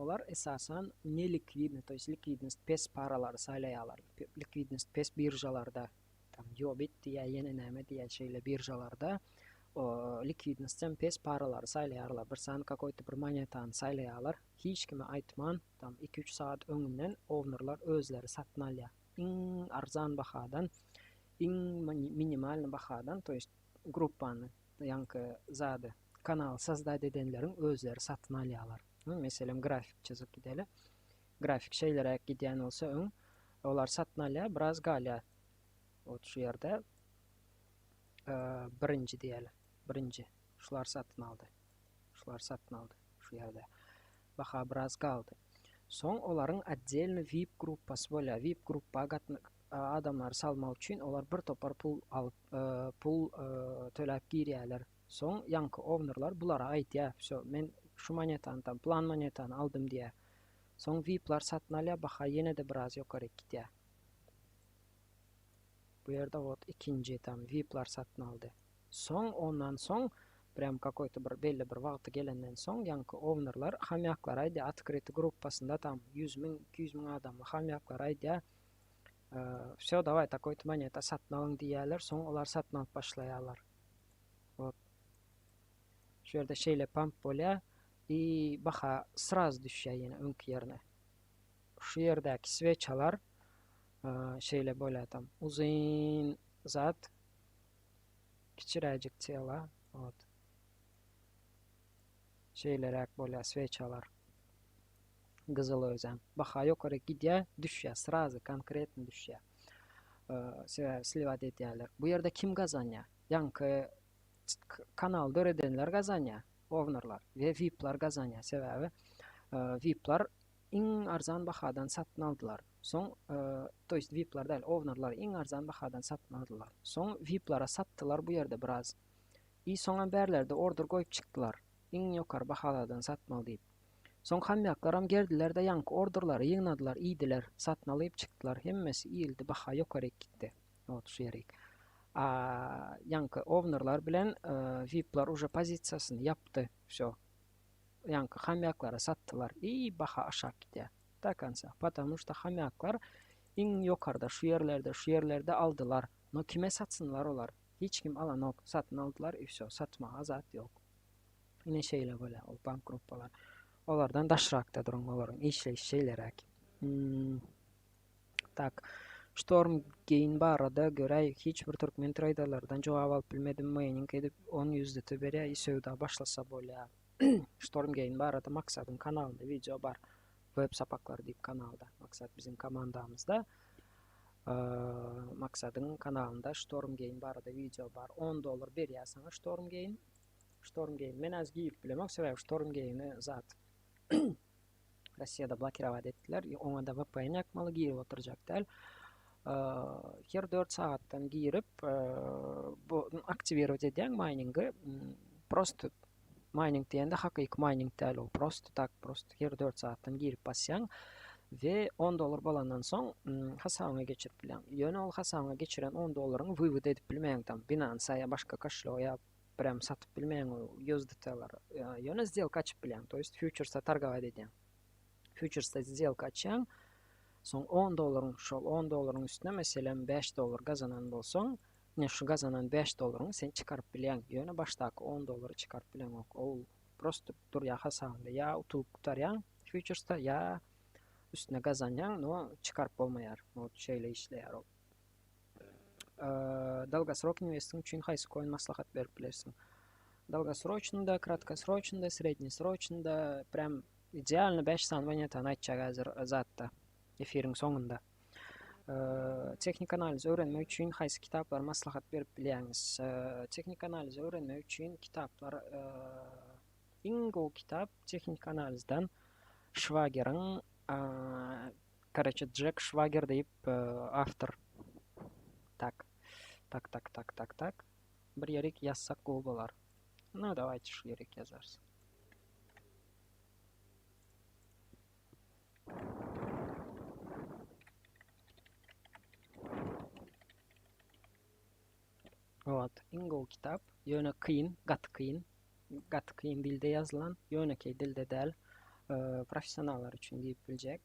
olar esasan nelikwidny, to ýest likwidnost pes paralary saýlaýarlar. Likwidnost pes biržalarda tam Yobit diýýär, ýene näme diýýär, şeýle biržalarda likwidnostem pes paralary saýlaýarlar. Bir sany kakoý-to bir monetany saýlaýarlar. Hiç kime aýtman, tam 2-3 sagat öňünden ownerlar özleri satyn alýar. Iň arzan bahadan, iň minimalny bahadan, to ýest gruppany, ýaňky zady, kanaly sozdat edenleriň özleri satyn alýarlar. Meselem, grafik çyzyp gideli. Grafik şeýleräk gidýän bolsa öň, olar satyn alýar, biraz galýar. Ot şu ýerde birinji diýeli. Birinji. Şular satyn aldy. Şular satyn aldy şu ýerde. Baha biraz galdy. Soň olaryň otdelny VIP gruppasy bolýar. VIP gruppa adamlary salmak üçin olar bir topar pul alyp, pul töläp girýärler. Soň ýaňky ownerlar bulara aýdýar, wsё, men şu monetany tam plan monetany aldym diýýär. Soň VIP-lar satyn alýar, baha ýene-de biraz ýokaryk gidýär. Bu ýerde wot ikinji tam VIP-lar satyn aldy. Soň ondan soň prýam kakoý-to bir belli bir wagty gelenden soň ýaňky ownerlar hamýaklara aýdýar, otkryty gruppasynda tam 100 müň, 200 müň adamly hamýaklara aýdýar, wsё, dawaý takoý-to moneta satyn alyň diýýärler, soň olar satyn alyp başlaýarlar. Wot. Şu ýerde şeýle pump bolýar i baha sraz düşýär ýene öňki ýerine. Şu ýerdäki sveçalar şeýle bolýar tam uzyn zat kiçiräjik tela wot. Şeýleräk bolýar sveçalar. Gyzyl özem. Baha ýokary gidýär, düşýär, srazy konkretno düşýär. Sebäbi sliwat edýärler. Bu ýerde kim gazanýar? Ýaňky kanal döredenler gazanýar, ownerlar we VIP-lar gazanýar. Sebäbi VIP-lar iň arzan bahadan satyn aldylar. Soň, to ýest VIP-lar däl, ownerlar iň arzan bahadan satyn aldylar. Soň VIP-lara satdylar bu ýerde biraz. I soňam bärlerde order goýup çykdylar. Iň ýokary bahalardan satmaly diýip. Soň hamýaklaram geldiler-de ýaňky orderlary ýygnadylar, iýdiler, satyn alyp çykdylar. Hemmesi iýildi, baha ýokaryk gitdi. Ot şu ýerik. A ýaňky ownerlar bilen VIP-lar uje pozisiýasyny ýapdy. Wsё. Ýaňky hamýaklara satdylar. I baha aşak gidýär. Do konca. Потому что hamýaklar iň ýokarda şu ýerlerde, şu ýerlerde aldylar. No kime satsynlar olar? Hiç kim alanok. Satyn aldylar i wsё. Satmaga zat ýok. Ine şeýle bolýar ol bank gruppalar. Olardan daşrakda duruň, olaryň işleýşi şeýleräk. Hmm. Tak. Storm Gain barada göräý hiç bir türkmen traderlerden jogap alyp bilmedim maýning edip 10 USDT berýär i söwda başlasa bolýar. Storm Gain barada Maksadyň kanalynda wideo bar. Web sapaklary diýip kanalda. Maksat biziň komandamyzda. Maksadyň kanalynda Storm Game barada wideo bar. 10 dollar berýär saňa Storm Game. Storm Game men az girip bilemok, sebäbi Storm Game-i zat Rossiýada blokirować etdiler. Oňa-da VPN ýakmaly, girip oturjak däl. Her 4 sagatdan girip, bu aktiwirowat edýäň maýningi. Prosto maýning diýende hakyky maýning däl ol. Prosto tak, prosto her 4 sagatdan girip basýaň we 10 dollar bolandan soň hasabyňa geçirip bilýäň. Ýöne ol hasabyňa geçiren 10 dollaryňy wywod edip bilmeýäň tam Binance-a ýa başga koşelýoga ýa prям satyp bilmeýäň o USDT-leri. Ýöne сделка açyp bilýäň. To есть futuresda targować edýäň. Futuresda сделка açýaň. Soň 10 dollaryň şol 10 dollaryň üstüne meselem 5 dollar gazanan bolsaň, ine şu gazanan 5 dollaryňy sen çykaryp bilýäň. Ýöne başdaky 10 dollary çykaryp bileňok. Ol prosto durýar hasabyňda. Ýa utulyp gutarýaň futuresda, ýa üstüne gazanýaň, no çykaryp bolmaýar. Ot şeýle işleýär ol. Dolgosrok investing üçin haýsy coin maslahat berip bilersiň? Dolgosroçnyda, kratkosroçnyda, srednesroçnyda, prям idealny 5 sany monetany aýtjak häzir zatda, efiriň soňunda. Tehnik analiz öwrenmek üçin haýsy kitaplary maslahat berip bilýäňiz? Tehnik analiz öwrenmek üçin kitaplar iň gowy kitap tehnik analizden Şwageriň Karoçe Jek Şwager diýip awtor. Tak. Tak tak tak tak tak. Bir ýerik ýazsak gowy bolar. No dawajte şu ýerik ýazarys. Wot, iň gowy kitap. Ýöne kyn, gaty kyn. Gaty kyn dilde ýazylan, ýönekeý dilde däl. Professionallar üçin diýip biljek.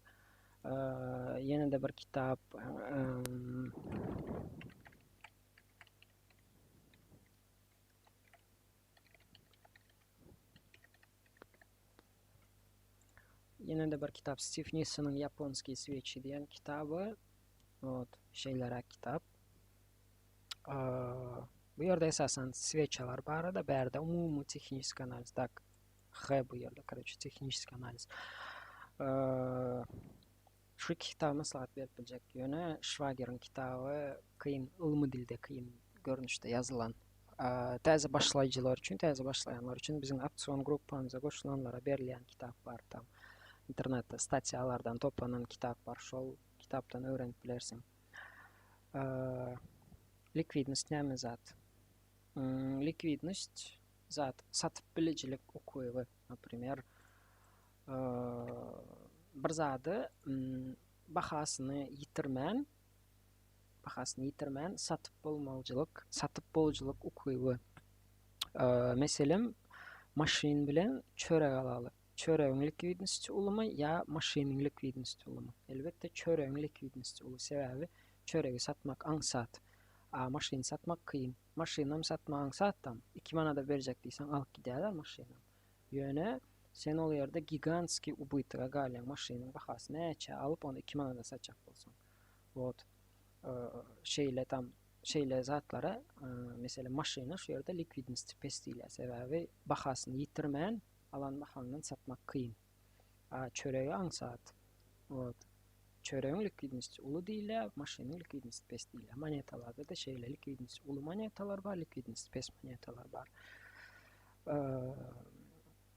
Ýene-de bir kitap. Ýene-de bir kitap Stiv Nissonyň Ýaponskiý sweçi diýen kitaby. Wot, şeýleräk kitap. Bu ýerde esasan sveçalar barada, bärde umumy tehniski analiz, tak, H bu ýerde, karoçe, tehniski analiz. Şu iki kitaby maslahat berip biljek. Ýöne Şwageriň kitaby kyn, ylmy dilde kyn görnüşde ýazylan. Täze başlaýjylar üçin, täze başlaýanlar üçin biziň opsiýon gruppamyza goşulanlara berilýän kitap bar tam. Internetde statýalardan toplanan kitap bar. Şol kitapdan öwrenip bilersiň. Likwidnost näme zat? Likwidnost zat satyp bilijilik ukyby. Naprimer, bir zady bahasyny ýitirmän, bahasyny ýitirmän satyp bolmalyjylyk, satyp bolujylyk ukyby. Meselem, maşyn bilen çörek alaly. Çöregiň likwidnosti ulumy ýa maşynyň likwidnosti ulumy? Elbetde, çöregiň likwidnosti uly. Sebäbi çöregi satmak aňsat, a maşyny satmak kyn. Maşynam satmak aňsatdam. 2 manada berjek diýseň alyp gidýärler maşynam. Ýöne sen ol ýerde gigantskiý ubytyga galýaň maşynyň bahasy näçä alyp ony 2 manada satjak bolsaň. Wot. Şeýle tam şeýle zatlara meselem maşyna şu ýerde likwidnosti pes diýilýär. Sebäbi bahasyny ýitirmän alan bahaňdan satmak kyn. A çöregi aňsat. Wot. Çöregiň likwidnosti uly diýilýär, maşynyň likwidnosti pes diýilýär. Monetalarda-da şeýle likwidnosti uly monetalar bar, likwidnosti pes monetalar bar.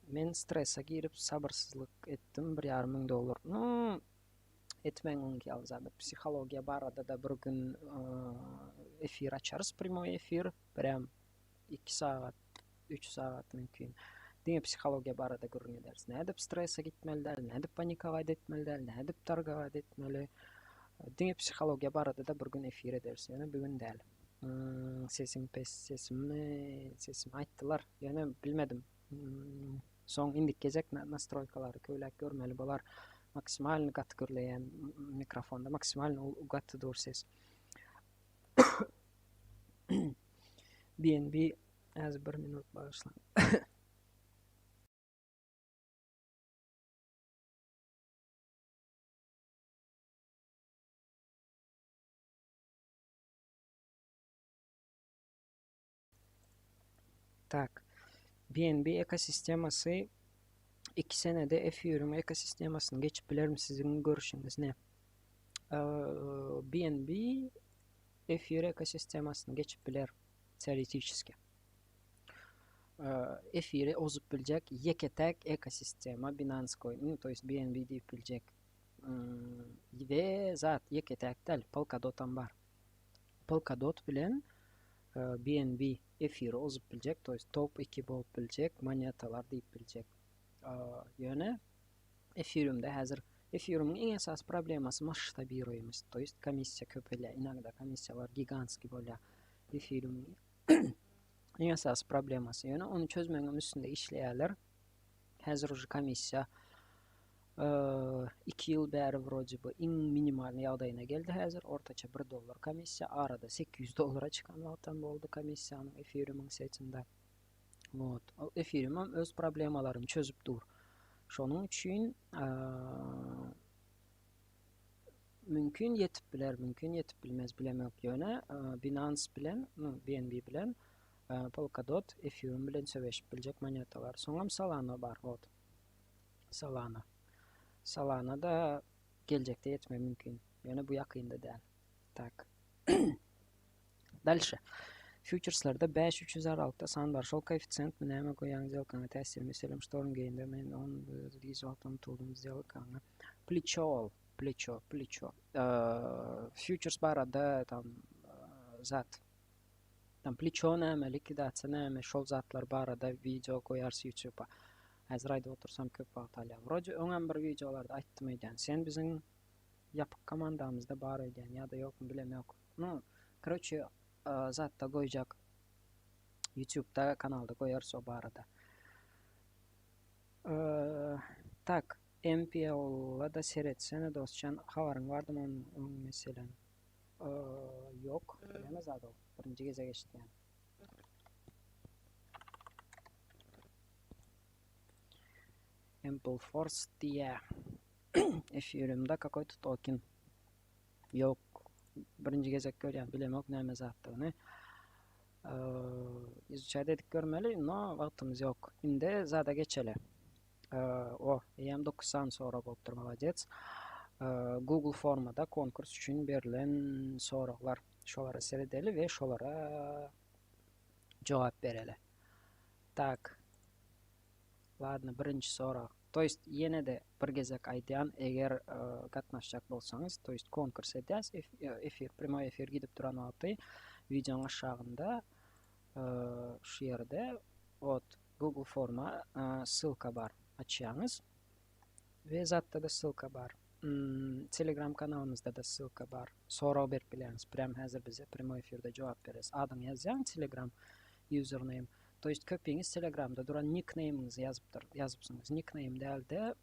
Men strese girip sabyrsyzlyk etdim, bir ýarym müň dollar. Nu, etmäň oňki ýaly zady. Psihologiýa barada-da bir gün efir açarys, primoý efir. Birem 2 sagat, 3 sagat mümkin. Diňe psihologiýa barada gürrüň ederis. Nädip strese gitmeli däl, nädip panikować etmeli däl, nädip targować etmeli. Diňe psihologiýa barada-da bir gün efir ederis, ýöne bu gün däl. Hmm, sesim pes, sesimi, sesimi aýtdylar, ýöne bilmedim. Hmm, soň indiki gezek nastroýkalary köwläp görmeli bolar. Maksimalny gaty gürleýän mikrofonda, maksimalny gaty dur ses. BNB az bir minut bagyşlaň. Tak. BNB ekosistemasy 2 senede Ethereum ekosistemasyny geçip bilermi siziň görüşiňiz ne? BNB efir ekosistemasyny geçip biler teoretiçeski. Efiri ozup biljek ýeke-täk ekosistema Binance Coin, nu, to есть BNB diýip biljek. We zat ýeke-täk däl, Polkadot-am bar. Polkadot bilen BNB efiri ozup biljek, to есть top 2 bolup biljek monetalar diýip biljek. Ýöne Ethereumda häzir Ethereumyň iň esasy problemasy masştabiruýemosť, to ýest komissiýa köpelýär, inagda komissiýalar gigantskiý bolýar. Ethereumyň iň esasy problemasy. Ýöne ony çözmegiň üstünde işleýärler. Häzir uje komissiýa 2 ýyl bäri wrode by iň minimalny ýagdaýyna geldi häzir. Ortaça 1 dollar komissiýa, arada 800 dollara çykan wagtam boldy komissiýanyň Ethereumyň setinde. Wot. Ethereum hem öz problemalaryny çözüp dur. Şonuň üçin mümkin ýetip biler, mümkin ýetip bilmez bilemok. Ýöne Binance bilen, BNB bilen Polkadot, Ethereum bilen söweşip biljek monetalar. Soňam Solana bar, wot. Solana. Solana da geljekde ýetmegi mümkin. Ýöne bu ýakynda däl. Tak. Dalşe. Fýuçerslerde 5300 aralykda san bar. Şol koeffisiýentmi näme goýýaň сделkaňa täsir meselem ştorm geýinde men on giç wagtda unutuldym сделkaňa. Pleço ol. Pleço, pleço. Fýuçers barada tam zat. Tam pleço näme, likwidasiýa näme, şol zatlar barada wideo goýarys YouTube-a. Häzir aýdyp otursam köp wagt alýar. Wrode öňem bir wideolarda aýtdym öýdýän. Sen biziň ýapyk komandamyzda bar öýdýän ýa-da ýokmy bilemok. Nu, kroçe, zatda goýjak. YouTube'da kanalda goýarys o barada. Tak, MPL-a-da seretsene dostjan, habaryň bardymy onuň öň meselem? Ýok, näme zat ol? Birinji gezek eşitýän. Ampleforth diýýär. Ethereum-da какой-то token. Ýok. Birinji gezek görýän, bilemok näme zatdygyny. Izuçat edip görmeli, no wagtymyz ýok. Indi zada geçeli. O, eýýäm 9 sany sorag bolupdyr, molodec. Google formada konkurs üçin berlen soraglar. Şolara seredeli we şolara jogap bereli. Tak. Ladno, birinji sorag. To ýest ýene-de bir gezek aýdýan, eger gatnaşjak bolsaňyz, to ýest konkurs edýäs, efir, primoý efir gidip duran wagty wideoň aşagynda şu ýerde wot Google forma ssylka bar, açýaňyz we zatda-da ssylka bar. Telegram kanalymyzda-da ssylka bar. Sorag berip bilýäňiz. Prýam häzir bize primoý efirde jogap bereris. Adyňy ýazýaň Telegram username. To ýest köpiňiz telegramda duran nikneýmiňizi ýazypdyr, ýazypsyňyz. Nikneým däl-de,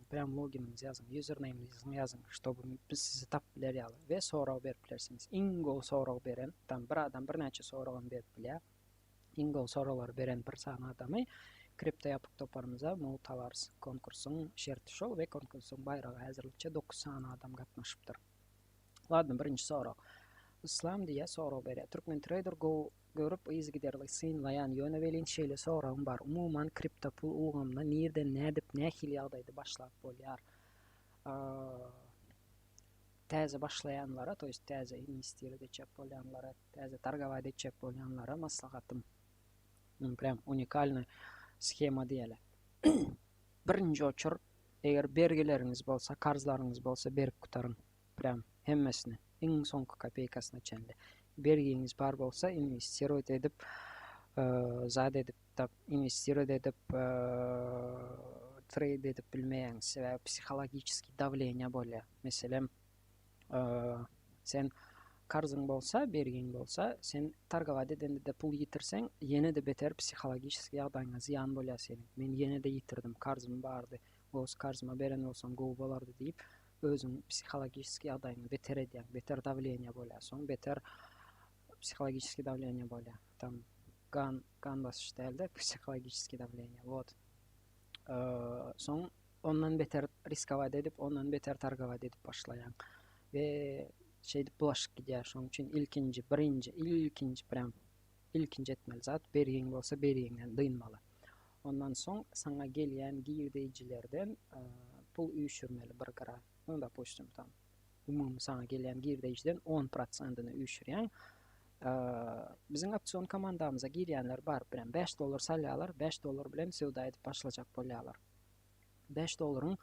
prýam loginiňizi ýazyň, ýuzerneýmiňizi ýazyň, ştoby biz sizi tapyp biler ýaly we sorag berip bilersiňiz. Iň gowy sorag beren, tam bir adam birnäçe soragam berip bilýär. Iň gowy soraglary beren bir sany adamy kripto ýapyk toparymyza mugt alarys. Konkursyň şerti şol we konkursyň baýragy häzirlikçe 9 sany adam gatnaşypdyr. Ladno, birinji sorag. Yslam diýýär, sorag berýär. Türkmen trader gowy görüp yzygiderli synlaýan, ýöne welin şeýle soragym bar, umuman kripto pul ulgamyna nirden nädip nähili ýagdaýda başlap bolýar? Täze başlaýanlara, to ýest täze inwestirowat etjek bolýanlara, täze targowat etjek bolýanlara maslahatym, prýam unikalnyý shema diýeli. Birinji oçur eger bergileriňiz bolsa, karzlaryňyz bolsa berip gutaryň. Prýam hemmesini, iň soňky kopeýkasyna çenli. Bergiňiz bar bolsa inwestirowat edip, zat edip, inwestirowat edip, treýd edip bilmeýäňiz. Sebäbi psihologiçeskiý dawleniýa bolýar. Meselem, sen karzyň bolsa, bergiň bolsa, sen targowat edende-de pul ýitirseň, ýene-de beter psihologiçeskiý ýagdaýyňa zyýan bolýar seniň. Men ýene-de ýitirdim, karzym bardy, gowusy karzyma beren bolsam gowy bolardy diýip, özüň psihologiçeskiý ýagdaýyňy beter edýäň, beter dawleniýa bolýar, soň beter psihologiçeskiý dawleniýa bolýar. Tam gan gan basyş däl-de, psihologiçeskiý dawleniýa. Wot. Soň ondan beter riskowat edip, ondan beter targowat edip başlaýaň. We şeýdip bulaşyk gidýär. Şonuň üçin ilkinji, birinji, ilkinji prям ilkinji etmeli zat bergiň bolsa bergiňden dynmaly. Ondan soň saňa gelýän girdeýjilerden pul üýşürmeli bir gyra. Nu, dopustim, tam. Umumy saňa gelýän girdeýjiden 10 prosentini üýşürýäň. Biziň opsiýon komandamyza girýänler bar, birem 5 dollar salýarlar, 5 dollar bilen söwda edip başlajak bolýarlar. 5 dollaryň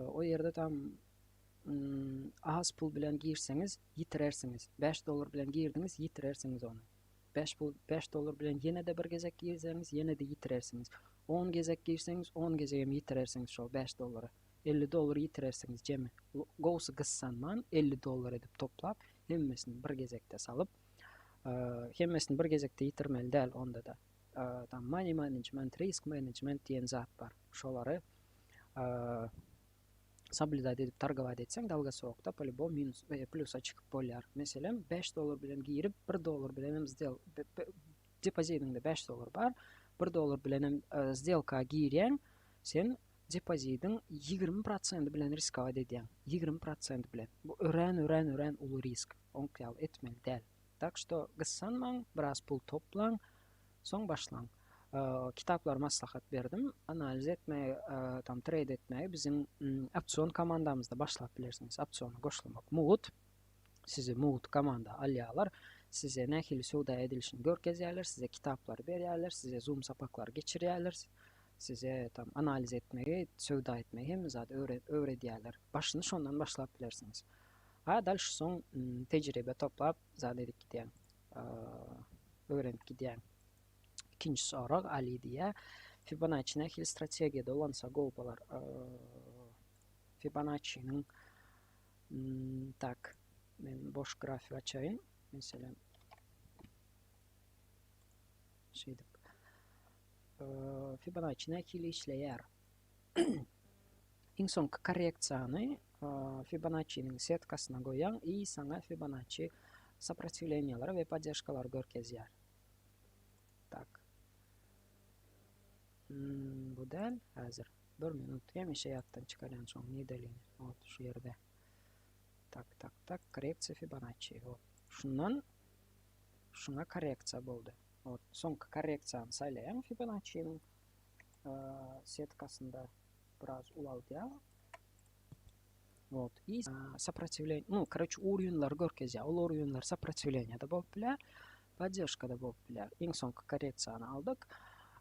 o ýerde tam az pul bilen girseňiz ýitirersiňiz. 5 dollar bilen girdiňiz, ýitirersiňiz ony. 5 pul 5 dollar bilen ýene-de bir gezek girseňiz, ýene-de ýitirersiňiz. 10 gezek girseňiz, 10 gezegem ýitirersiňiz şol 5 dollary. 50 dollar ýitirersiňiz jemi. Gowusy gyssanman 50 dollar edip toplap, hemmesini bir gezekde salyp, hemmesini bir gezekde ýitirmeli däl onda-da. Tam money management, risk management diýen zat bar. Şolary soblýudat edip targowat etseň dolgosrokda po-lýubomu minus we plýusa çykyp bolýar. Meselem, 5 dollar bilen girip, 1 dollar bilen hem sdel depozidiňde 5 dollar bar, 1 dollar bilen hem sdelka girýäň, sen depozidiň 20 prosenti bilen riskowat edýäň. 20 prosenti bilen. Bu örän örän örän uly risk. Oňki ýaly etmeli däl. Tak şto gyssanmaň, biraz pul toplaň, soň başlaň. Kitaplary maslahat berdim. Analiz etmegi, tam treýd etmegi biziň opsiýon komandamyzda başlap bilersiňiz. Opsiýona goşulmak mugt. Sizi mugt komanda alýarlar. Size nähili söwda edilişini görkezýärler, size kitaplary berýärler, size zoom sapaklary geçirýärler. Size tam analiz etmegi, söwda etmegi hemme zady öwredýärler. Başyny şondan başlap bilersiňiz. A dalşy soň tejribe toplap zat edip gidýäň. Öwrenip gidýäň. Ikinji sorag Ali diýýär. Fibonacci nähili strategiýada ulansa gowy bolar? Fibonacci-niň tak, men boş grafik açaýyn. Meselem, şeýdip. Fibonacci nähili işleýär? Iň soňky korreksiýany Fibonacci-niň setkasyna goýýaň i saňa Fibonacci soprotiwleniýalary we poddežkalary görkezýär. Tak. Hmm, bu däl, häzir. Bir minut, hemişe ýatdan çykarýan şoň nedelini. Ot, şu ýerde. Tak, tak, tak, korreksiýa Fibonacci. Ot, şundan şuňa korreksiýa boldy. Ot, soňky korreksiýany saýlaýaň Fibonacci-niň setkasynda biraz ulaldýar. Вот. И сопротивление, ну, короче, уровеньleri görkezýär. Ol uровеньler сопротивление-de bolup biler, поддержка-da bolup biler. Iň soňky korreksiýany aldyk.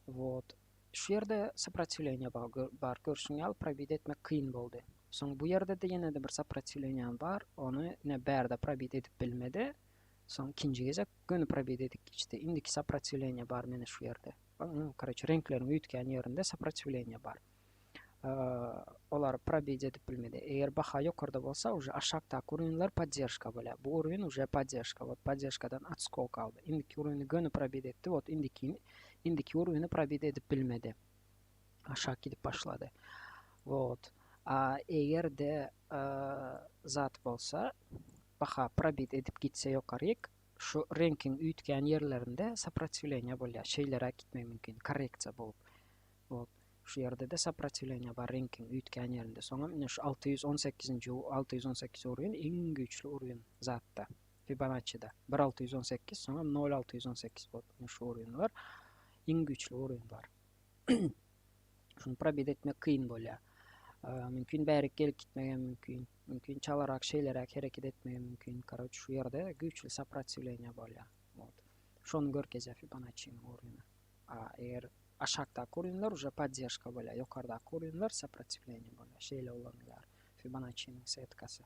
Вот. Şu ýerde сопротивление bar. Görşüň ýaly, probit etmek kyn boldy. Soň bu ýerde-de ýene-de bir сопротивление bar. Ony ne bärde probit edip bilmedi. Soň ikinji gezek göni probit edip geçdi. Indiki сопротивление bar mene şu ýerde. Короче, reňkleriň üýtgän ýerinde сопротивление bar. Olar probit edip bilmedi. Eger baha ýokarda bolsa, уже aşakdaky urinler podderžka bolýar. Bu urin уже podderžka. Вот podderžkadan otskok aldy. Indiki urini göni probit etdi. Вот indiki indiki urini probit edip bilmedi. Aşak gidip başlady. Вот. A eger-de zat bolsa, baha probit edip gitse ýokaryk, şu reňkiň üýtgän ýerlerinde soprotiwleniýe bolýar. Şeýleräk gitmegi mümkin, korreksiýa bolup. Bolup. Şu ýerde-de soprotiwleniýe bar reňkiň üýtgän ýerinde. Soňam ine şu 618-nji 618 uruwin iň güýçli uruwin zatda. Fibonacci-de. 1618, soňam 0618 bolup ine şu uruwinler iň güýçli uruwinler. Şuny probit etmek kyn bolýar. Mümkin bärik gelip gitmegem mümkin. Mümkin çalarak şeýleräk hereket etmegem mümkin. Karoç şu ýerde güýçli soprotiwleniýe bolýar. Wot. Şony görkezýär Fibonacci-niň uruny. A eger aşakdaky urunlar uje poddežka bolýar, ýokardaky urunlar soprotiwleniýe bolýar. Şeýle ulanylýar Fibonacci-niň setkasy.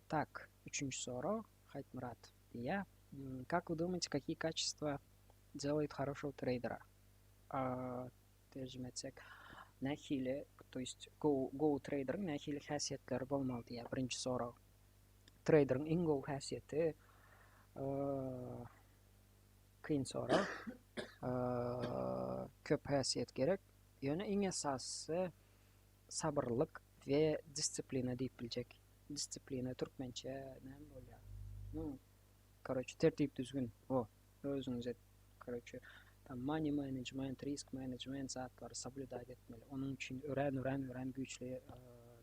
Tak, üçünji sorag Haýtmyrat diýýär. Как вы думаете, какие качества делает хорошего трейдера? Terjime etsek, nähili, to есть gowy gowy treýderiň nähili häsiýetleri bolmaly diýýär birinji sorag. Treýderiň iň gowy häsiýeti kyn sorag. Köp häsiýet gerek. Ýöne iň esasysy sabyrlylyk we disiplina diýip biljek. Disiplina türkmençe näme bolýar? Nu, karoçe tertip düzgün. O, özüňize karoçe tam money management, risk management zatlary soblýudat etmeli. Onuň üçin örän örän örän güýçli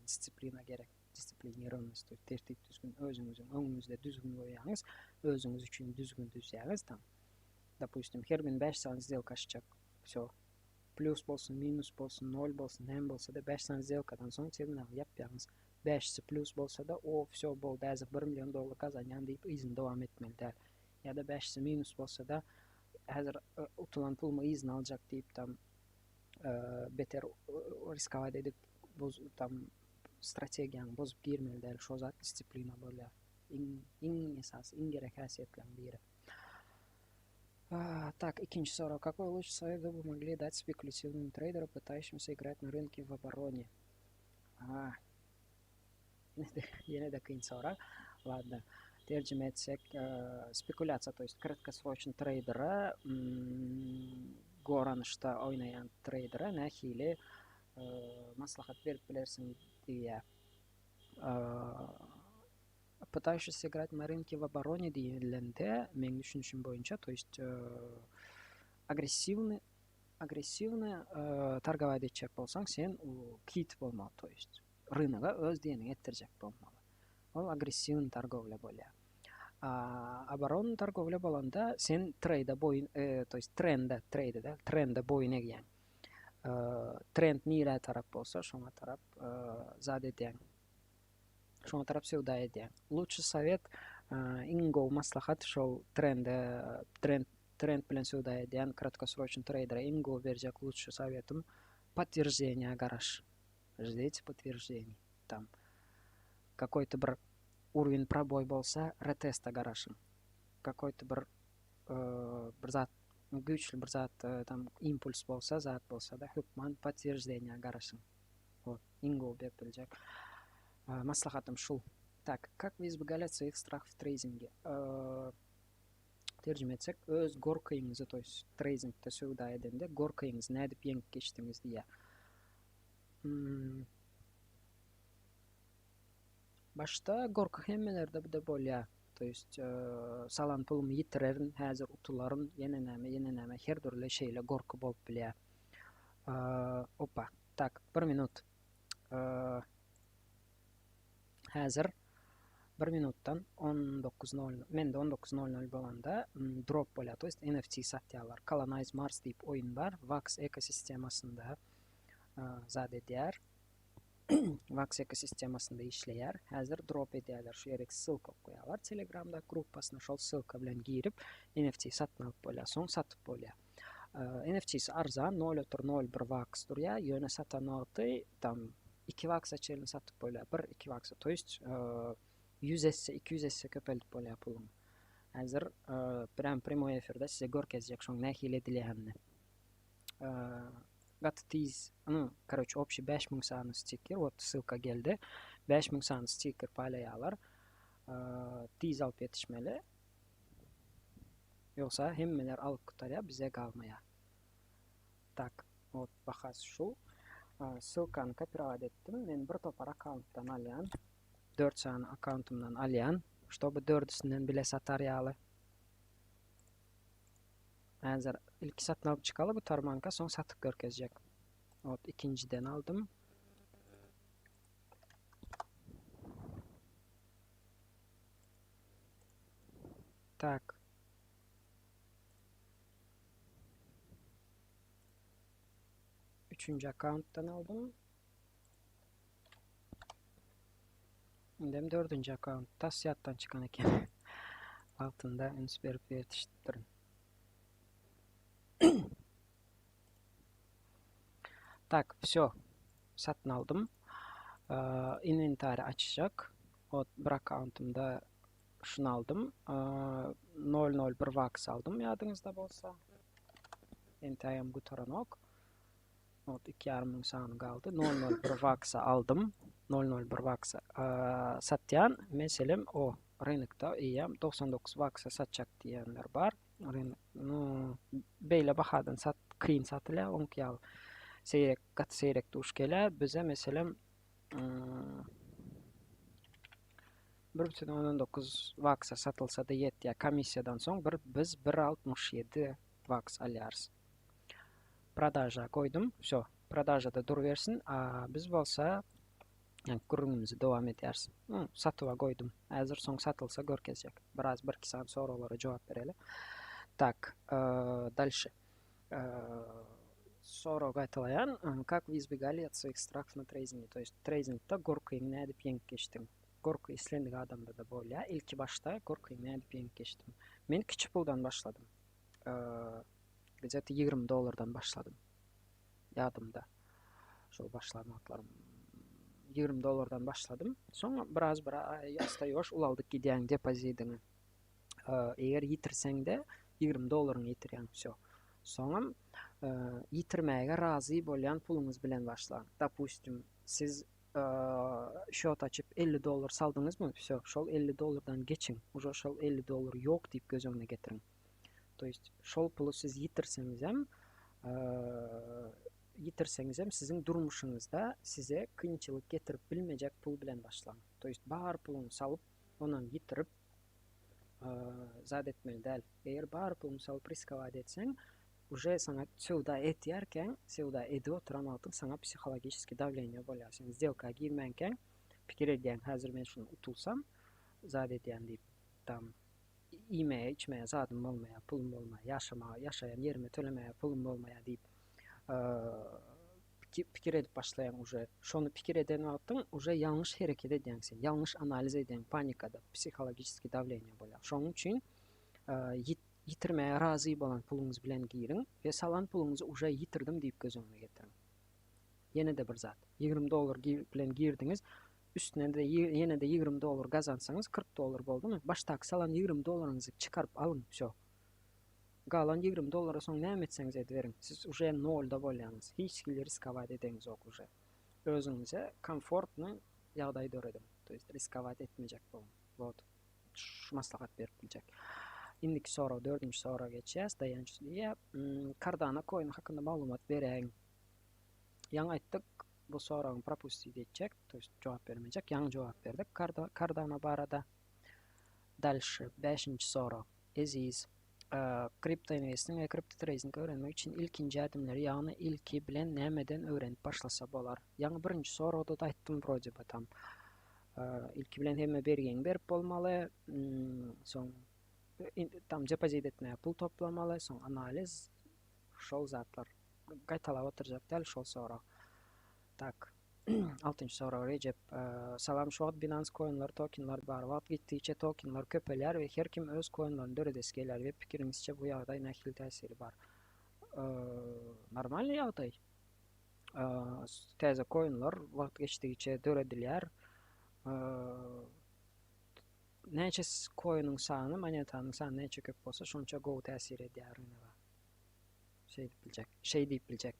disiplina gerek. Disiplinirownost, to есть tertip düzgün özüňiziň öňüňizde düzgün goýýaňyz, özüňiz üçin düzgün düzýäňiz tam. Dopustim, her gün 5 sany сделка açjak. Wsё. Plýus bolsun, minus bolsun, nol bolsun, näme bolsa-da 5 sany сделkadan soň terminaly ýapýaňyz. Bäşisi plýus bolsa-da, o, wsýo, boldy, häzir bir million dollar gazanýan diýip yzyny dowam etmeli däl. Ýa-da bäşisi minus bolsa-da, häzir utulan pulumy yzyna aljak diýip tam beter riskowat edip tam strategiýaňy bozup girmeli däl. Şo zat disiplina bolýar. Iň iň esasy, iň gerek häsiýetleriň biri. Так, ikinji sorag. Какой лучший совет вы бы могли дать спекулятивному трейдеру, пытающемуся играть на рынке в обороне? Ah. Ýene-de kyn sorag. Ladno. Terjime etsek, spekulýasiýa, to ýest kratkosroçny treýdere, goranyşda oýnaýan treýdere nähili maslahat berip bilersiň diýýär. Пытающийся играть на рынке в обороне diýilende, meň düşünişim boýunça, to ýest agressiwny agressiwny targować etjek bolsaň, sen kit bolmaly, to ýest rynoga öz diýeniňi etdirjek bolmaly. Ol agressiwny targowlýa bolýar. A oboronny targowlýa bolanda sen treýde boýun, to ýest trende, treýde däl, trende boýun egýäň. Trend nirä tarap bolsa, şoňa tarap zat edýäň. Şoňa tarap söwda edýäň. Lutşy sowet, iň gowy maslahat şol trende, trend trend bilen söwda edýän kratkosroçnyý treýdere iň gowy berjek lutşy sowetim podtwерждениýa garaş. Ždite podtwерждений. Tam kakoý-to bir urwin proboý bolsa retesta garaşyň. Kakoý-to bir bir zat güýçli bir zat tam impuls bolsa zat bolsa-da hökman podtwерждениýa garaşyň. Wot, iň gowy berip biljek maslahatym şul. Tak, как вы избегали от своих страхов в трейдинге? Terjime etsek, öz gorkyňyzy, to ýest treýdingde söwda edende gorkyňyzy nädip ýeňip geçdiňiz diýýär. Hmm. Başda gorky hemmelerde-de bolýar. To ýest salan pulumy ýitirerin, häzir utularyn, ýene näme, ýene näme, her dürli şeýle gorky bolup bilýär. Opa, tak, bir minut. Häzir bir minutdan 19 nol, mende 19 nol nol bolanda drop bolýar, to ýest NFT satýarlar. Colonize Mars diýip oýun bar, Wax ekosistemasynda zat edýär. Wax ekosistemasynda işleýär. Häzir drop edýärler. Şu ýere ssylka goýýarlar Telegramda gruppasyna. Şol ssylka bilen girip NFT satyn alyp bolýar. Soň satyp bolýar. NFT-si arzan nol otur nol bir waks durýar, ýöne satan wagty tam iki waksa çenli satyp bolýar, bir iki waksa, to ýest 100 esse, 200 esse köpeldip bolýar puluňy. Häzir prям primoý efirde size görkezjek şoň nähili edilýänini. Gaty tiz, nu, karoçe, obşi 5000 sany stiker, wot ssylka geldi. 5000 sany stiker paýlaýarlar. Tiz alyp ýetişmeli. Ýogsa hemmeler alyp gutarýar, bize galmaýar. Tak, wot bahasy şu. Ssylkany kopirowat etdim. Men bir topar akkauntdan alýan. 4 sany akkauntymdan alýan. Ştoby dördüsinden bile satar ýaly. Häzir ilki satyn alyp çykaly gutarmanka, soň satyp görkezjek. Wot ikinjiden aldym. Tak. Üçünji akkauntdan aldym. Indem dördünji akkaunt. Tas ýatdan çykan eken. Wagtynda üns berip ýetişipdirin. Tak, wsё. Satyn aldym. Inwentary açjak. Ot bir akkauntymda şuny aldym. Nol nol bir waks aldym ýadyňyzda bolsa. Entägem gutaranok. Ot iki ýarym müň sany galdy. Nol nol bir waksa aldym. Nol nol bir waksa satýan. Meselem o rynokda eýýäm 99 waksa satjak diýenler bar. Rynok, nu, beýle bahadan sat kyn satylýar. Oňki ýaly seýrek, gaty seýrek duş gelýär. Bize meselem 1,9 waksa satylsa-da ýetýär. Komissiýadan soň bir biz 1,67 waks alýarys. Prodaža goýdum. Wsё, prodažada durubersin. A biz bolsa ýa gürrüňimizi dowam edýäris. Nu, satuwa goýdum. Häzir soň satylsa görkezjek. Biraz birki sany soraglara jogap bereli. Tak, dalşe. Sorag gaýtalaýan, Как вы избегали от своих страхов на трейдинге? To ýest treýdingde gorkyňy nädip ýeňip geçdiň? Gorky islendik adamda-da bolýar. Ilki başda gorkyňy nädip ýeňip geçdiň? Men kiçi puldan başladym. Gde-to 20 dollardan başladym. Ýadymda. Şol başlan wagtlarym 20 dollardan başladym. Soň biraz bir ýaş-ýuwaş ulaldyp gidýäň depozidiňi. Eger ýitirseň-de 20 dollaryňy ýitirýäň, wsё. Soňam ýitirmäge razy bolýan puluňyz bilen başlaň. Dopustim, siz şýot açyp 50 dollar saldyňyzmy, wsё, şol 50 dollardan geçiň. Uje şol 50 dollar ýok diýip göz öňüne getiriň. To ýest şol puly siz ýitirseňizem, ýitirseňizem siziň durmuşyňyzda size kynçylyk getirip bilmejek pul bilen başlaň. To ýest bar puluňy salyp, onam ýitirip, zat etmeli däl. Eger bar puluňy salyp riskowat etseň, uje saňa söwda etýärkäň, söwda edip oturan wagtyň saňa psihologiçeskiý dawleniýe bolýar. Sen sdelka girmänkäň pikir edýäň, häzir men şuny utulsam, zat edýän diýip, tam iýmäge, içmäge zadym bolmaýar, pulum bolmaýar, ýaşamaga, ýaşaýan ýerime tölemäge pulum bolmaýar diýip, pikir edip başlaýaň uje. Şony pikir eden wagtyň uje ýalňyş hereket edýäň sen, ýalňyş analiz edýäň panikada, psihologiçeskiý dawleniýe bolýar. Şonuň üçin ýitirmäge razy bolan puluňyz bilen giriň we salan puluňyzy uje ýitirdim diýip göz öňüne getiriň. Ýene-de bir zat, 20 dollar bilen girdiňiz, üstüne-de ýene-de 20 dollar gazansaňyz 40 dollar boldumy? Başdaky salan 20 dollaryňyzy çykaryp alyň, wsýo. Galan 20 dollara soň näme etseňiz ediberiň. Siz uje nolda bolýaňyz. Hiç hili riskowat edeňizok uje. Özüňize komfortny ýagdaý dörediň. To ýest riskowat etmejek boluň. Wot. Şu maslahat berip biljek. Indiki sorag, dördünji soraga geçýäs. Daýanç diýýär. Cardano coin hakynda maglumat beräýiň. Ýaňy aýtdyk, bu soragyny propustit etjek, to ýest jogap bermejek. Ýaňy jogap berdik Cardano barada. Dalşy, bäşinji sorag. Eziz, kripto investing we kripto treýding öwrenmek üçin ilkinji ädimleri, ýagny ilki bilen nämeden öwrenip başlasa bolar? Ýaňy birinji soragda-da aýtdym wrode by tam. Ilki bilen hemme bergiňi berip bolmaly, soň tam depozit etmäge pul toplamaly, soň analiz, şol zatlar. Gaýtalap oturjak däl şol sorag. Tak. Altynjy sorag Rejep. Salam şu wagt Binance coinler tokenler bar. Wagt gitdigiçe tokenler köpelýär we her kim öz coinlerini döredesi gelýär we pikiriňizçe bu ýagdaý nähili täsiri bar? Normalny ýagdaý. Täze coinler wagt geçdigiçe döredilýär. Näçe coiniň sany, monetanyň sany näçe köp bolsa şonça gowy täsir edýär rynega. Şeýdip biljek. Şeý diýip biljek.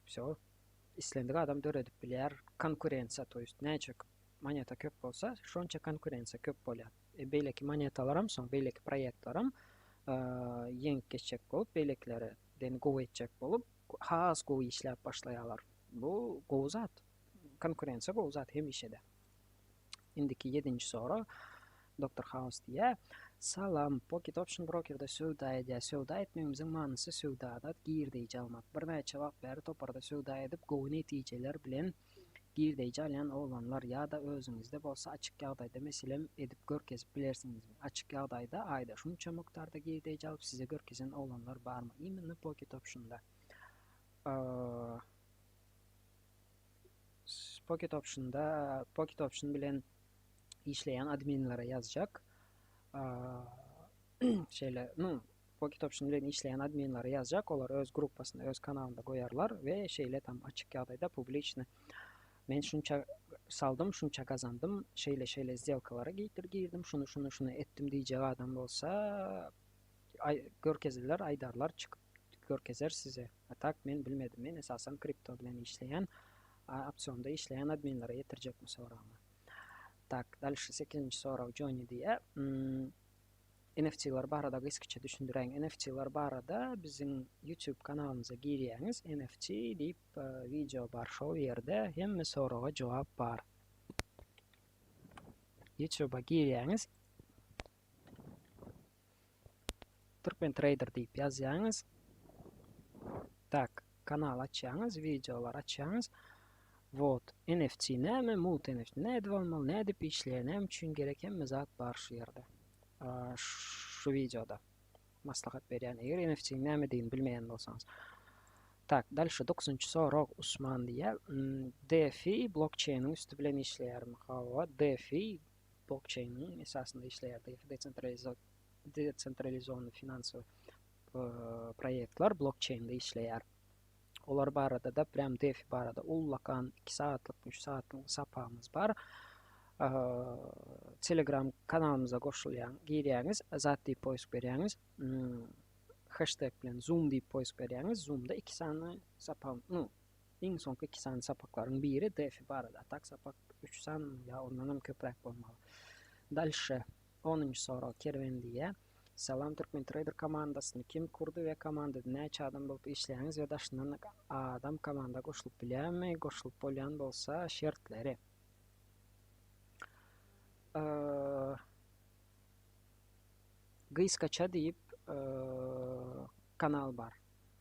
Wsё. Islendik adam döredip bilýär. Konkurensiýa, to ýest näçe moneta köp bolsa, şonça konkurensiýa köp bolýar. E, beýleki monetalaram soň beýleki proýektleram ýeňip geçjek bolup, beýlekileri den gowy etjek bolup, has gowy işläp başlaýarlar. Bu gowy zat. Konkurensiýa gowy zat hemişe-de. Indiki ýedinji sorag. Doktor House diýýär. Salam, Pocket Option brokerde söwda edýär. Söwda etmegimiziň manysy söwdada girdeýji almak. Birnäçe wagt bäri toparda söwda edip, gowy netijeler bilen girdeýji alýan oglanlar ýa-da özüňizde bolsa açyk ýagdaýda meselem edip görkezip bilersiňizmi? Açyk ýagdaýda aýda şunça mukdarda girdeýji alyp size görkezen oglanlar barmy? Imенно Pocket Optionda. Pocket Optionda Pocket Option bilen işleýän adminlere ýazjak. Şeýle, nu, Pocket Option bilen işleýän adminlere ýazjak, olar öz gruppasynda, öz kanalynda goýarlar we şeýle tam açyk ýagdaýda publiçny men şunça saldym, şunça gazandym, şeýle şeýle sdelkalara girdim, şuny şuny şuny etdim diýjek adam bolsa görkezirler, aýdarlar, çykyp görkezer size. A tak men bilmedim. Men esasan kripto bilen işleýän, opsionda işleýän adminlere ýetirjek bu soragymy. Tak, dalşy 8-nji sorag Johnny diýýär. Hmm, NFT-ler barada gysgaça düşündiräýiň. NFT-ler barada biziň YouTube kanalymyza girýäňiz, NFT diýip e, wideo bar şol ýerde hemme soraga jogap bar. YouTube-a girýäňiz. Türkmen Trader diýip ýazýaňyz. Tak, kanal açýaňyz, wideolar açýaňyz. Wot, NFT näme, mult NFT nädip almaly, nädip işleýär, näme üçin gerek, hemme zat bar şu ýerde. Şu wideoda. Maslahat berýän eger NFT-niň nämedigini bilmeýän bolsaňyz. Tak, dalşe dokuzynjy sorag Usman diýýär. DeFi blokçeýniň üsti bilen işleýärmi? Hawa, DeFi blokçeýniň esasynda işleýär. DeFi desentralizowanyý finansowy proýektler blokçeýnde işleýär. Olar barada-da prýam DeFi barada ullakan 2 sagatlyk, 3 sagatlyk sapagymyz bar. Telegram kanalymyza goşulýaň, girýäňiz, zat diýip poýsk berýäňiz. Hashtag bilen Zoom diýip poýsk berýäňiz. Zoomda 2 sany sapak, nu, iň soňky 2 sany sapaklaryň biri DeFi barada. Tak sapak 3 sany ýa ondan hem köpräk bolmaly. Dalşe Onunjy sorag Kerwen diýýär. Salam Türkmen Trader komandasyny kim kurdy we komandada näçe adam bolup işleýäňiz we daşyndan adam komanda goşulyp bilýärmi goşulyp bolýan bolsa şertleri. Gysgaça diýip kanal bar.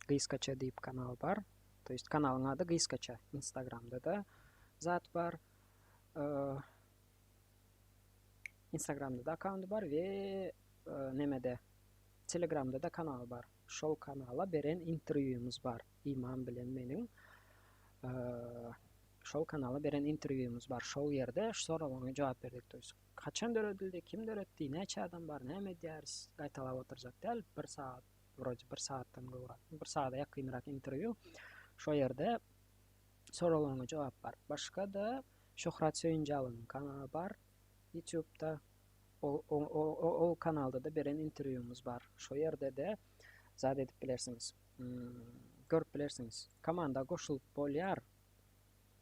Gysgaça diýip kanal bar. To ýest kanalyň ady Gysgaça. Instagramda da zat bar. Instagramda da akkaundy bar we nemede Telegramda da kanaly bar. Şol kanala beren interwýumyz bar. Iman bilen meniň şol kanala beren interwýumyz bar. Şol ýerde şu soraglaryňa jogap berdik. To ýest haçan döredildi, kim döretdi, näçe adam bar, näme edýäris, gaýtalap oturjak däl. Bir sagat, wrode bir sagatdan gowrak, bir sagada ýakynrak interwýu. Şo ýerde soraglaryňa jogap bar. Başga-da Şöhrat Söýünjalynyň kanaly bar Youtube-da. Ol kanalda-da beren interwýumyz bar. Şo ýerde-de zat edip bilersiňiz. Görüp bilersiňiz. Komanda goşulyp bolýar.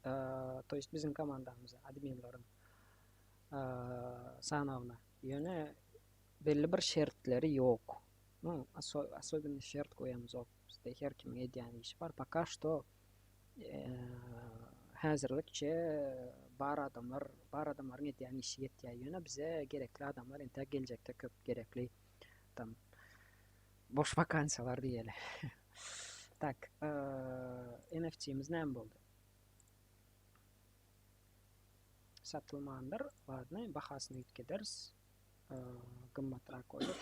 To ýest biziň komandamyza, adminleriň sanawyna. Ýöne belli bir şertleri ýok. Nu, osobenny şert goýamzok. Bizde her kimiň edýän işi bar. Poka şto häzirlikçe bar adamlar, bar adamlaryň edýän işi ýetýär. Ýöne bize gerekli adamlar entäk geljekde köp gerekli. Tam boş wakansiýalar diýeli. Tak, NFT-miz näme boldy? Satylmandyr. Ladny, bahasyny üýtgederis. Gymmatrak goýduk.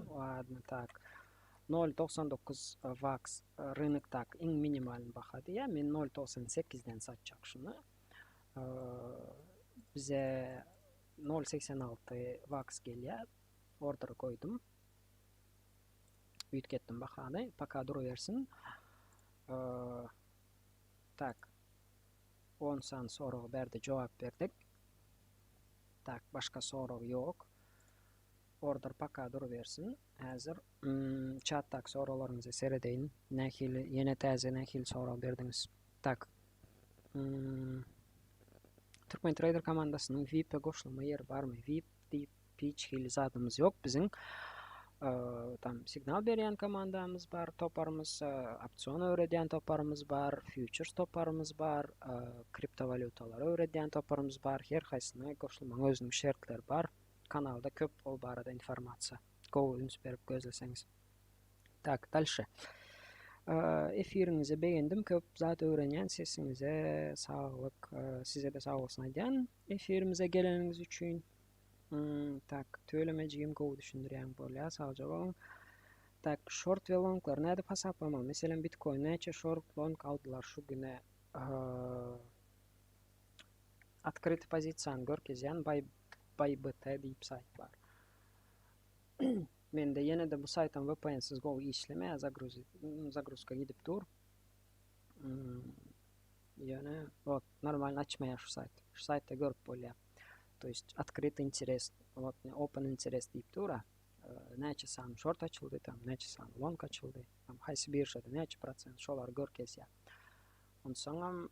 Ladny, tak. 0.99 wax rynokdaky iň minimal baha diýýär. Men 0.98-den satjak şuny. Bize 0.86 wax gelýär. Order goýdum. Üýtgetdim bahany. Paka durubersin. Tak. 10 sany soragy bärde jogap berdik. Tak, başga sorag ýok. Order paka durubersin. Häzir çatdaky soraglaryňyza seredeýin. Nähili, ýene täze nähili sorag berdiňiz? Tak. Türkmen Trader komandasynyň VIP-e goşulma ýeri barmy? VIP diýip hiç hili zadymyz ýok biziň. Tam signal berýän komandamyz bar, toparymyz, opsiýon öwredýän toparymyz bar, fýuçers toparymyz bar, kriptowalýutalary öwredýän toparymyz bar. Her haýsyna goşulmagyň özüniň şertleri bar. Kanalda köp ol barada informasiýa. Gowy üns berip gözleseňiz. Tak, dalşe. Efiriňize begendim, köp zat öwrenýän sesiňize saglyk, size-de sag bolsun aýdýan efirimize geleniňiz üçin. Tak, tüweleme jigim gowy düşündirýäň bolýar, sagja boluň. Tak, şort we longlary nädip hasaplamaly? Meselem, bitcoin näçe şort, long aldylar şu güne? Otkryty pozisiýany görkezýän buy ByBT diýip saýt bar. Mende ýene-de bu saýtam VPN-siz gowy işlemeýär, zagruzka gidip dur. Ýöne wot normal açmaýar şu saýt. Şu saýtda görüp bolýar. To есть открытый интерес, вот open interest diýip dur-a. Näçe sany şort açyldy, tam näçe sany long açyldy, tam haýsy biržada näçe prosent şolary görkezýär. Onsoňam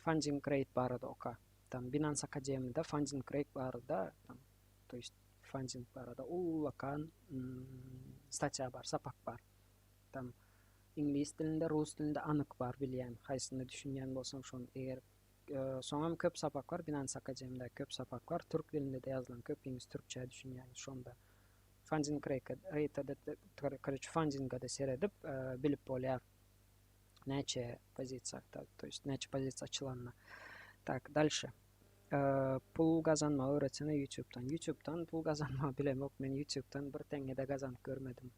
funding rate barada oka. Tam Binance Academy-de funding rate barada, tam, to есть funding barada ullakan statýa bar, sapak bar. Tam iňlis dilinde, rus dilinde anyk bar bilýän. Haýsyny düşünýän bolsaň şony eger soňam köp sapak bar Binance Academy-de köp sapak bar. Türk dilinde-de ýazylan köpiňiz türkçä düşünýäňiz şonda. Funding rate-de, короче, funding-a-da seredip bilip bolýar. Näçe pozisiýa, to есть näçe pozisiýa açylanyny. Tak, dalşe. Pul gazanmagy öwretsene ýutubdan. Ýutubdan pul gazanmagy bilemok. Men ýutubdan bir teňňe-de gazanyp görmedim.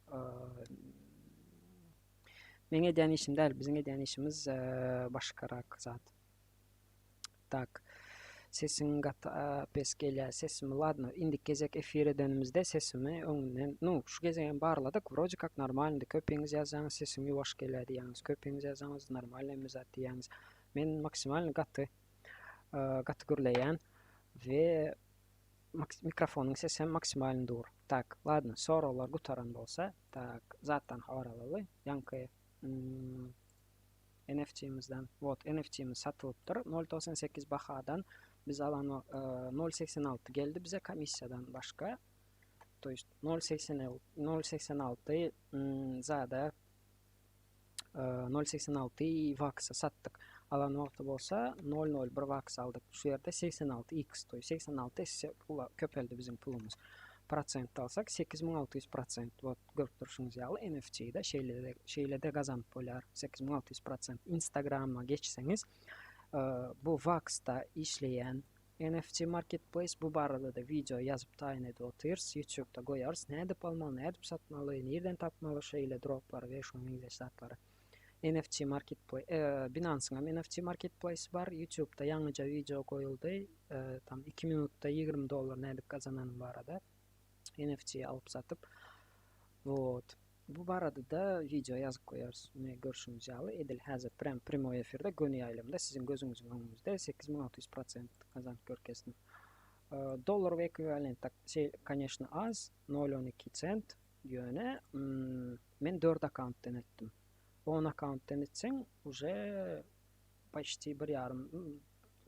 Meň edýän işim däl, biziň edýän işimiz başgarak zat. Tak. Sesiň gaty pes gelýär. Sesimi ladno, indiki gezek efir edenimizde sesimi öňünden, nu, şu gezegem barladyk, wroje kak normalnydy. Köpiňiz ýazýaňyz sesiň ýuwaş gelýär diýýäňiz, köpiňiz ýazýaňyz normalny hemme zat diýýäňiz. Men maksimalny gaty gaty gürleýän we mikrofonyň sesi hem maksimalny dur. Tak, ladno, soraglar gutaran bolsa, tak, zatdan habar alaly. Ýaňky NFT-mizden. Wot, NFT-miz satylypdyr. 0.98 bahadan biz alan 0.86 geldi bize komissiýadan başga. To есть 0.86 zada 0.86 waksa satdyk. Alan wagty bolsa 0.01 waks aldyk. Şu ýerde 86 x, to есть 86 esse pula köpeldi biziň pulumyz. Prosentde alsak 8600 prosent. Wot görüp durşuňyz ýaly NFT-de şeýle-de şeýle-de gazanyp bolýar. 8600 prosent. Instagrama geçseňiz, bu waksda işleýän NFT marketplace bu barada-da wideo ýazyp taýyn edip otyrys, YouTube-da goýarys. Nädip almaly, nädip satmaly, nirden tapmaly şeýle droplary we şuňa meňzeş zatlary. NFT marketplace, Binance-yň hem NFT marketplace bar. YouTube-da ýaňyja wideo goýuldy. Tam 2 minutda 20 dollar nädip gazananym barada. NFT alyp satyp. Wot. Bu barada-da wideo ýazyp goýarys. Ine görşüňiz ýaly, edil häzir prem primoý efirde, göni ýaýlymda siziň gözüňiziň öňüňizde 8600 prosent gazanyp görkezdim. Dollar we ekwiwalent tak, koneşno az, 0,12 sent, ýöne men 4 akkauntdan etdim. 10 akkauntdan etseň, uje почти bir ýarym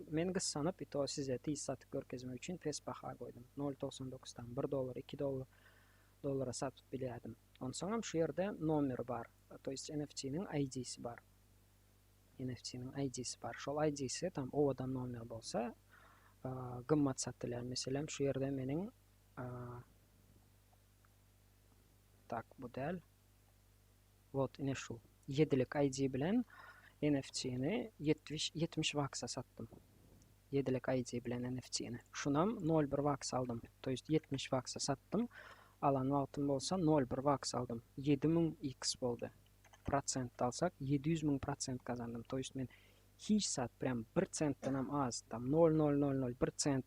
men gyssanyp i to size tiz satyp görkezmek üçin pes baha goýdum. 0,99 dan 1 dollar, 2 dollar dollara satyp bilýärdim. Onsoňam şu ýerde nomeri bar. To есть NFT-niň ID-si bar. NFT-niň ID-si bar. Şol ID-si tam owadan nomer bolsa, gymmat satylýar. Meselem, şu ýerde meniň tak, bu däl. Wot, ine şu. Ýedilik ID bilen NFT-ni 70 waksa satdym. Ýedilik ID bilen NFT-ni. Şunam 0,1 waks aldym. To есть 70 waksa satdym. Alan wagtym bolsa 0,1 waks aldym. 7000 x boldy. Prosent alsak 700 müň prosent gazandym. To есть men hiç zat prям 1 centden hem az, tam 0,0001 sent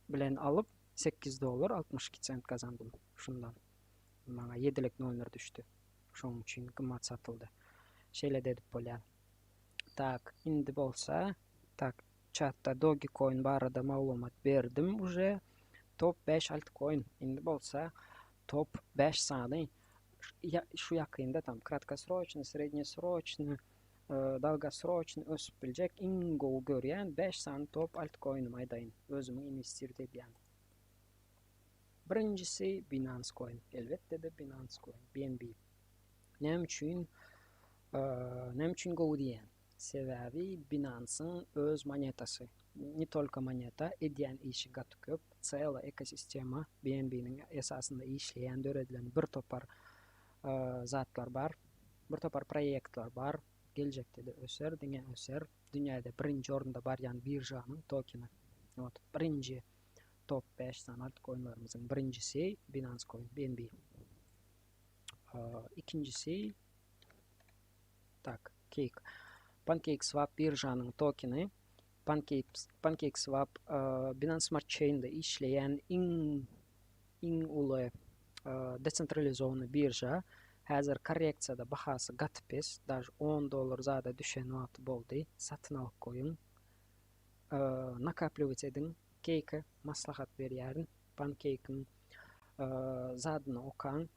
bilen alyp 8 dollar 62 sent gazandym şundan. Maňa ýedilik nomer düşdi. Şonuň üçin gymmat satyldy. Şeýle-de edip bolýar. Tak, indi bolsa, tak, çatda Dogecoin barada maglumat berdim uje. Top 5 altcoin. Indi bolsa top 5 sany şu ýakynda tam kratkosroçny, srednesroçny, e, dolgosroçny ösüp biljek iň gowy görýän 5 sany top altcoinim aýdaýyn. Özümiň investird edýän. Birinjisi Binance Coin. Elbetde-de Binance Coin, BNB. Näme üçin? Näme üçin gowy diýýän? Sebäbi Binance-yň öz monetasy. Ne tolko moneta, edýän işi gaty köp. Cela ekosistema BNB-niň esasynda işleýän, döredilen bir topar zatlar bar. Bir topar proýektler bar. Geljekde-de öser, diňe öser. Dünýäde birinji orunda barýan biržanyň tokeni. Wot, birinji top 5 sany altcoinlarymyzyň birinjisi Binance Coin, BNB. Ikinjisi tak, Cake. PancakeSwap biržanyň tokeni. Pancake, PancakeSwap Binance Smart Chain-de işleýän iň iň uly desentralizowany birža. Häzir korreksiýada bahasy gaty pes, daž 10 dollar zada düşen wagty boldy. Satyn alyp goýuň. Nakaplywać ediň. Cake maslahat berýärin. Pancake-iň zadyny okaň.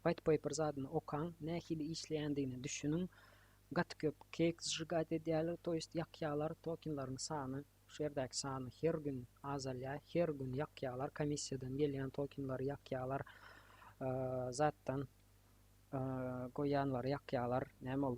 White paper zadyny okaň. Nähili işleýändigine düşüniň. Gaty köp cake sžigать edýärler, to есть ýakýarlar tokenlaryň sany, şu ýerdäki sany her gün azalýar, her gün ýakýarlar, komissiýadan gelýän tokenlary ýakýarlar, zatdan goýýanlary ýakýarlar, näme ol?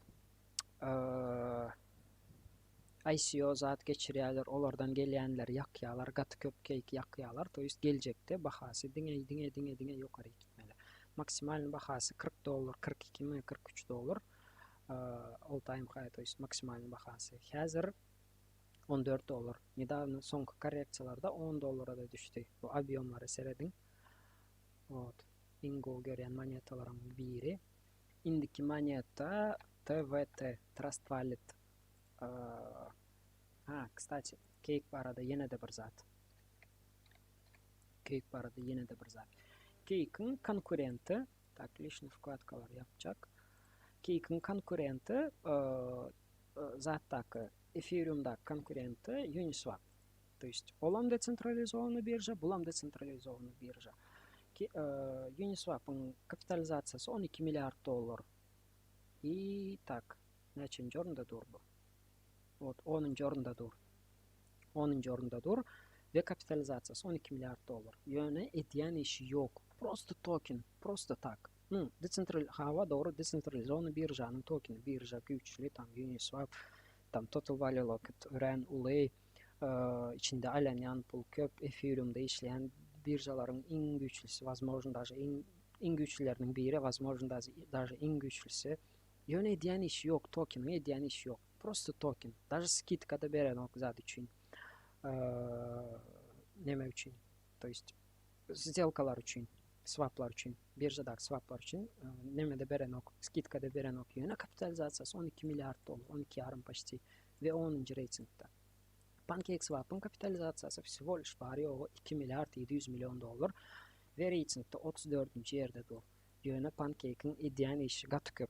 ICO zat geçirýärler, olardan gelýänleri ýakýarlar, gaty köp cake ýakýarlar, to есть geljekde bahasy diňe diňe diňe diňe ýokary gitmeli. Maksimalny bahasy 40 dollar, 42 mi, 43 dollar all time high, to есть maksimalny bahasy. Häzir 14 dollar. Nedawno soňky korreksiýalarda 10 dollara-da düşdi. Bu obýomlara serediň. Wot. Iň gowy görýän monetalaryň biri. Indiki moneta TWT, Trust Wallet. Ha, kstati, Cake barada ýene-de bir zat. Cake barada ýene-de bir zat. Cake-iň konkurenti, tak, lişni wkladkalary ýapjak. Cake-iň konkurenti zatdaky, Ethereum-daky konkurenti Uniswap. To есть olam desentralizowanyý birža, bulam desentralizowanyý birža. Uniswap-yň kapitalizasiýasy 12 milliard dollar. I tak, näçenji orunda dur bu? Wot, onunjy orunda dur. Onunjy orunda dur we kapitalizasiýasy 12 milliard dollar. Ýöne edýän işi ýok. Prosto token, prosto tak. Nu, decentral, hawa dogry desentralizowanyý biržanyň tokeni, birža güýçli, tam Uniswap, tam Total Value Locked örän uly, içinde aýlanýan pul köp, Ethereum-da işleýän biržalaryň iň güýçlüsi, wazmožno daže iň iň güýçlüleriniň biri, wazmožno daže iň güýçlüsi. Ýöne edýän işi ýok, tokeniň edýän işi ýok. Prosto token. Daže skidka-da berenok zat üçin. Neme üçin? To есть сделkalar üçin, swaplar üçin, biržadaky swaplar üçin neme-de berenok, skidka-da berenok. Ýöne kapitalizasiýasy 12 milliard dollar, 12 ýarym почти we 10-njy reýtingde. PancakeSwap-yň kapitalizasiýasy всего лишь bary-ýogy 2 milliard 700 million dollar we reýtingde 34-nji ýerde dur. Ýöne Pancake-iň edýän işi gaty köp.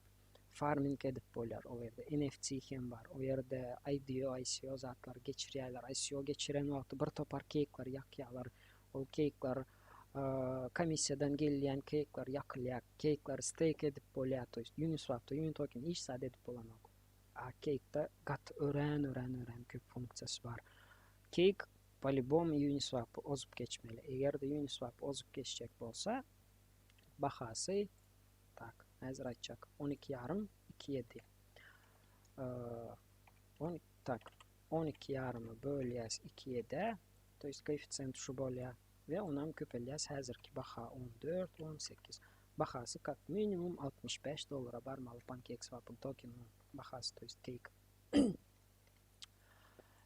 Farming edip bolýar ol ýerde. NFT hem bar. O ýerde IDO, ICO zatlary geçirýärler. ICO geçiren wagty bir topar keýkleri ýakýarlar. Ol keýkler komissiýadan gelýän keýkler ýakylýar. Keýkleri stake edip bolýar. To ýest Uniswapda Unitoken hiç zat edip bolanok. A keýkde gaty örän örän örän köp funksiýasy bar. Keýk po-lýubomu Uniswapy ozup geçmeli. Eger-de Uniswapy ozup geçjek bolsa bahasy tak häzir aýtjak 12 ýarym 2 ýedi. On tak 12 ýarymy bölýäs 2 ýedä to ýest koeffisiýent şu bolýar we onam köpeldýäs häzirki baha 14 18 bahasy kak minimum 65 dollara barmaly PancakeSwap-yň tokeniniň bahasy to ýest cake.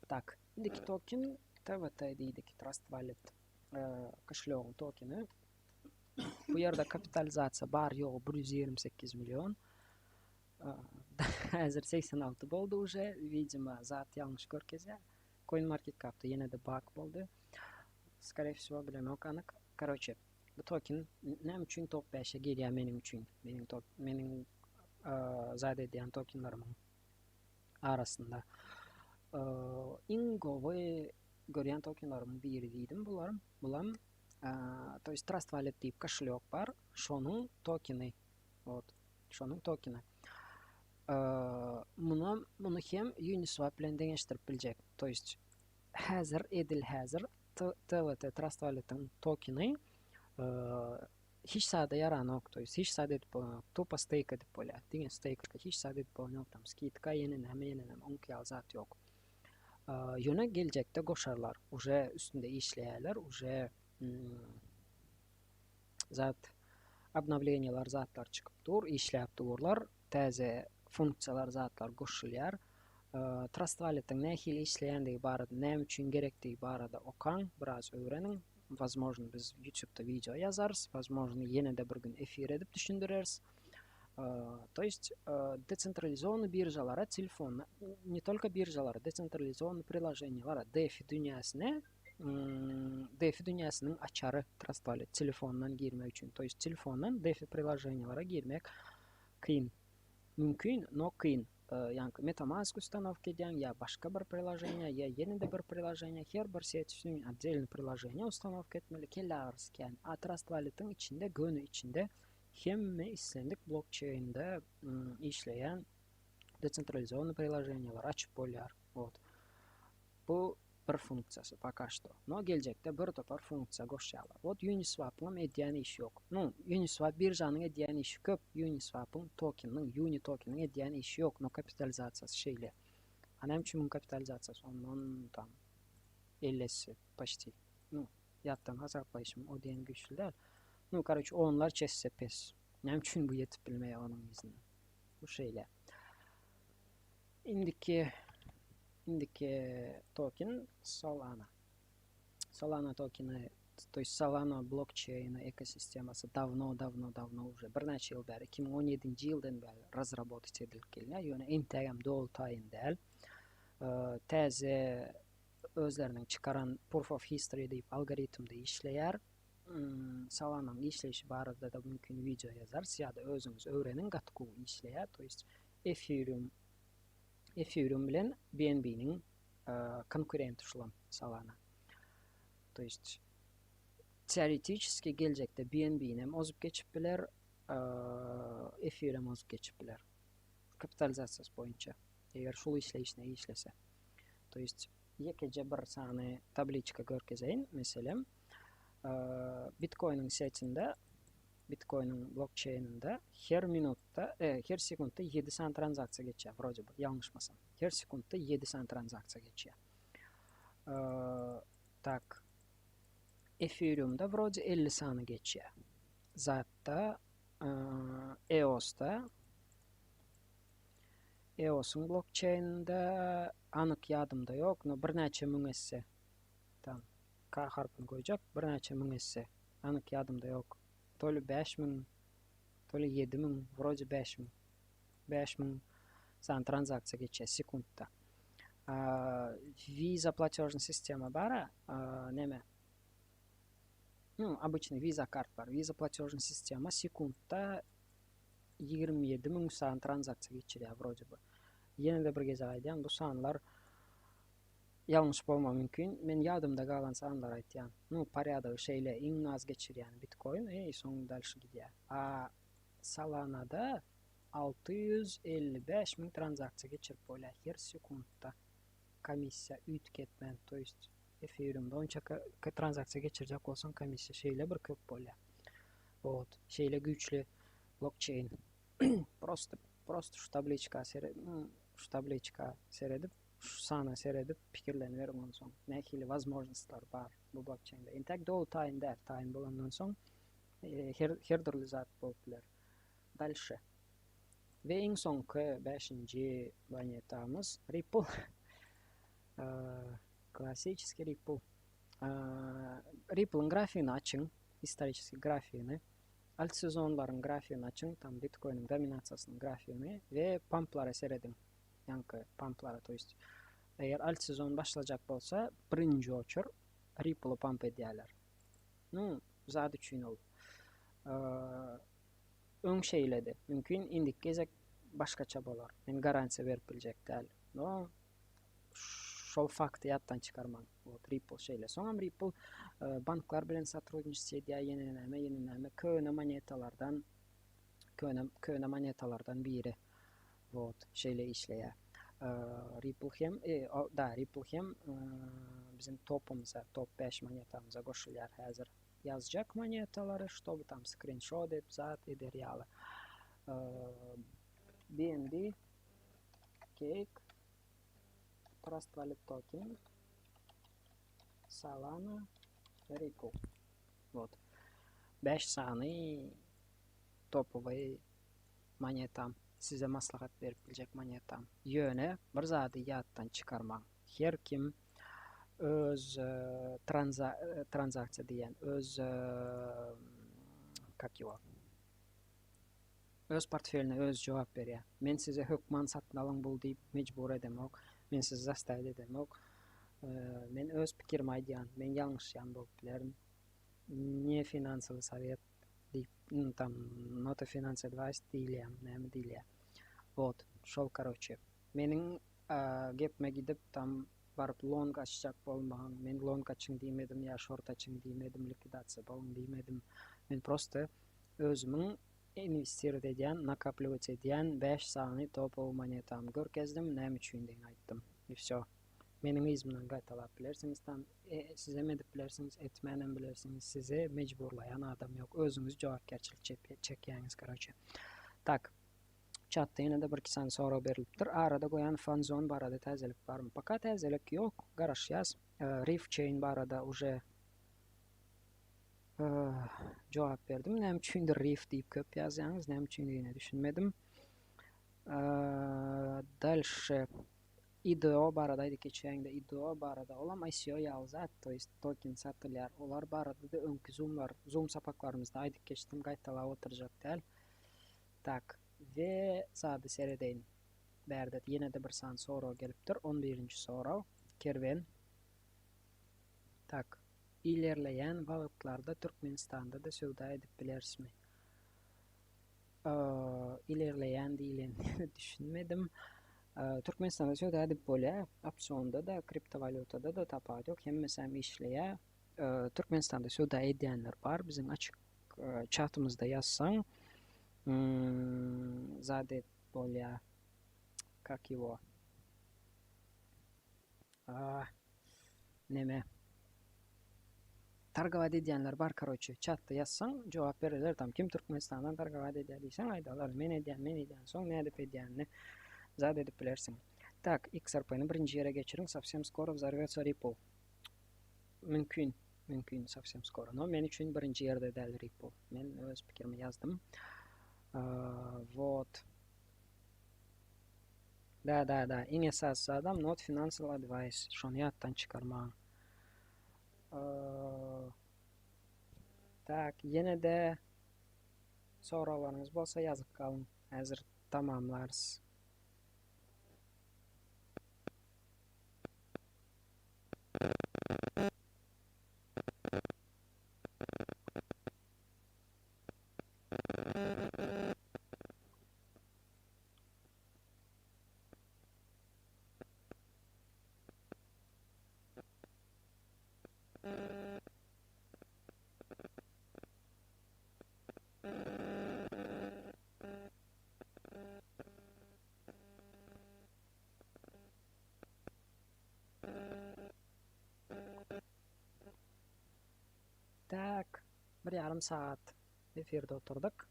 Tak indiki token TWT diýdik Trust Wallet koşelýogyň tokeni. Bu ýerde kapitalizasiýa bar ýogy 128 million. Häzir 86 boldy uje. Widimo zat ýalňyş görkezýär. CoinMarketCap'da ýene-de bug boldy. Skорее всего bilemok anyk. Karoçe, bu token näme üçin top 5-e girýär meniň üçin? Meniň top meniň zat edýän tokenlarymyň arasynda. Iň gowy görýän tokenlarymyň biri diýdim bularym. Bulam to есть Trust Wallet diýip koşelýok bar. Şonuň tokeni. Wot. Şonuň tokeni. Muny muny hem Uniswap bilen deňeşdirip biljek. To есть häzir edil häzir TWT Trust Wallet-iň tokeni hiç zada ýaranok, to есть hiç zat edip bolanok. Tupa stake edip bolýar. Diňe stake hiç zat edip bolanok. Tam skidka ýene näme ýene näme oňki ýaly zat ýok. Ýöne geljekde goşarlar. Uje üstünde işleýärler, uje zat obnowleniýalar zatlar çykyp dur, işläp durlar. Täze funksiýalar zatlar goşulýar. Trust Wallet-iň nähili işleýändigi barada, näme üçin gerekdigi barada okaň, biraz öwreniň. Возможно, biz YouTube-da wideo ýazarys, возможно, ýene-de bir gün efir edip düşündireris. То есть desentralizowanyý biržalara telefon, ne только biržalara, desentralizowanyý priloženiýalara, DeFi dünýäsine, DeFi dünýäsiniň açary Trust Wallet telefondan girmek üçin. To есть telefondan DeFi priloženiýalara girmek kyn. Mümkin, no kyn. Ýaňky MetaMask ustanowka edýäň ýa başga bir priloženiýa, ýa ýene-de bir priloženiýa, her bir set üçin отдельный priloženiýa ustanowka etmeli, kelle agyrysy kän. A Trust Wallet-iň içinde, göni içinde hemme islendik blokçeýnde işleýän desentralizowanyý priloženiýalary açyp bolýar. Wot. Bu bir funksiýasy poka što. No geljekde bir topar funksiýa goşýarlar. Wot Uniswap-yň edýän işi ýok. Nu, Uniswap biržanyň edýän işi köp. Uniswap-yň tokeniniň, Uni tokeniniň edýän işi ýok. No kapitalizasiýasy şeýle. A näme üçin muň kapitalizasiýasy ondan tam 50 esse почти. Nu, ýatdan hasaplaýşym o diýen güýçli däl. Nu, karoçe, onlarça esse pes. Näme üçin bu ýetip bilmeýär onuň yzyna? Bu şeýle. Indiki. Indiki token Solana. Solana tokeni, to есть Solana blokçeýni ekosistemasy dawno, dawno, dawno уже birnäçe ýyl bäri, 2017-nji ýyldan bäri razrabotat edilip gelýär. Ýöne entägem doly taýyn däl. Täze özleriniň çykaran Proof of History diýip algoritmde işleýär. Solananyň işleýşi barada-da mümkin wideo ýazarys ýa-da özüňiz öwreniň, gaty gowy işleýär. To есть Ethereum Ethereum bilen BNB-niň konkurenti şulam Solana. To есть teoretiçeski geljekde BNB-nem ozup geçip biler, Ethereum ozup geçip biler. Kapitalizasiýasy boýunça. Eger şul işleýişine işlese. To есть ýekeje bir sany tabliçka görkezeýin. Meselem, Bitcoin-iň setinde, Bitcoin-iň blokçeýninde her minutda, her sekuntda 7 sany tranzaksiýa geçýär, wrode by, ýalňyşmasam. Her sekuntda 7 sany tranzaksiýa geçýär. Tak, Ethereum-da wrode 50 sany geçýär. Zatda, EOS-da EOS-yň blokçeýninde anyk ýadymda ýok, no birnäçe müň esse. Tam K harpyny goýjak, birnäçe müň esse. Anyk ýadymda ýok. Toly 5000, toly 7000, wroje 5000. 5000 sany tranzaksiýa geçýär sekuntda. Visa platežny sistema bar, neme? Nu, obyçny Visa kart bar. Visa platežny sistema sekuntda 27 müň sany tranzaksiýa geçirýär wrode by. Ýene-de bir gezek aýdýan, bu sanlar ýalňyş bolmagy mümkin. Men ýadymda galan sanlary aýtýan. Nu, porýadogy şeýle, iň az geçirýäni bitcoin, i soň dalşy gidýär. A Solanada 655 müň tranzaksiýa geçirip bolýar her sekuntda. Komissiýa üýtgetmän, to ýest Ethereumda onça tranzaksiýa geçirjek bolsaň komissiýa şeýle bir köp bolýar. Wot, şeýle güýçli blokçeýn. Prosto, prosto şu tabliçka sere, şu tabliçka seredip, şu sana seredip pikirleniberiň onsoň. Nähili wazmožnostlar bar bu blokçeýnde. Entäk doly taýyn däl, taýyn bolandan soň e, her, her dürli zat bolup biler. Dalşe. We iň soňky bäşinji monetamyz Ripple. Klassiçeskiý Ripple. Ripple-iň grafigini açyň, istoriçeskiý grafigini. Alt sezonlaryň grafigini açyň, tam bitcoin-iň dominasiýasynyň grafigini we pamplara serediň. Ýaňky pamplara, to есть eger alt sezon başlajak bolsa, birinji oçur Ripple-y pamp edýärler. Nu, zat üçin ol. Öň şeýledi. Mümkin indiki gezek başgaça bolar. Men garantiýa berip biljek däl. No, şol fakty ýatdan çykarmaň. Wot Ripple şeýle. Soňam Ripple e, banklar bilen sotrudniçestvo edýär, ýene näme, ýene näme köne monetalardan köne köne monetalardan biri. Wot şeýle işleýär. E, Ripple hem e, o, da Ripple hem e, biziň topumyza, top 5 monetamyza goşulýar häzir. Ýazjak monetalary, ştoby tam skrinşot edip zat eder ýaly. E, BNB Cake Trust Wallet Token Solana Ripple. Wot. 5 sany topowy monetam. Size maslahat berip biljek monetam. Ýöne bir zady ýatdan çykarmaň. Her kim öz e, tranza e, tranzaksiýa diýen öz e, как его Öz portfeline özi jogap berýär. Men size hökman satyn alyň bul diýip mejbur edemok. Men sizi zastavit edemok. Men öz pikirimi aýdýan. Men ýalňyşýan bolup bilerin. Ne finansowy sowet diýip, tam not a finance advice diýilýär, näme diýilýär. Wot, şol karoçe. Meniň gepime gidip tam baryp long açjak bolmaň. Men long açyň diýmedim ýa şort açyň diýmedim, likwidasiýa boluň diýmedim. Men prosto özümiň Inwestirowat edýän, nakaplywać edýän 5 sany topowy monetamy görkezdim, näme üçindigini aýtdym. I wsё. Meniň yzymdan gaýtalap bilersiňiz tam, e, sizem edip bilersiňiz, etmänem bilersiňiz, sizi mejburlaýan adam ýok. Özüňiz jogapkärçilik çekýäňiz, karoçe. Tak. Çatda ýene-de bir iki sany sorag berilipdir. Arada goýan fanzon barada täzelik barmy? Poka täzelik ýok, garaşýas. Reef Chain barada uje Jogap berdim. Näme üçindir Reef diýip köp ýazýaňyz, näme üçindigine düşünmedim. Dalşe. IDO barada aýdyp geçäýiňdä IDO barada olam ICO ýaly zat to ýest token satylýar olar barada-da öňki zoomlar zoom sapaklarymyzda aýdyp geçdim gaýtalap oturjak däl tak we zady seredeýin bärde ýene-de bir sany sorag gelipdir on birinji sorag kerwen tak ilerleýän wagtlarda Türkmenistanda-da söwda edip bilerismi ilerleýän diýlenine düşünmedim. Türkmenistanda söwda edip bolýar. Opsionda-da, kriptowalýutada-da tapawut ýok. Hemmesi hem işleýär. Türkmenistanda söwda edýänler bar. Biziň açyk çatymyzda ýazsaň, zat edip bolýar. Kak ýewo? Neme? Targowat edýänler bar karoçe. Çatda ýazsaň jogap bererler tam kim Türkmenistandan targowat edýär diýseň aýdarlar men edýän men edýän soň nädip edýänini zat edip bilersiň. Tak XRP-ni birinji ýere geçiriň sowsem skoro wzorwýotsa Ripple. Mümkin mümkin sowsem skoro no men üçin birinji ýerde däl Ripple. Men öz pikirimi ýazdym. Wot. Da da da iň esasy zadam not financial advice şony ýatdan çykarmaň. Tak ýene-de soraglaryňyz bolsa ýazyp galyň. Häzir tamamlarys. Tak, bir ýarym sagat efirde oturdyk.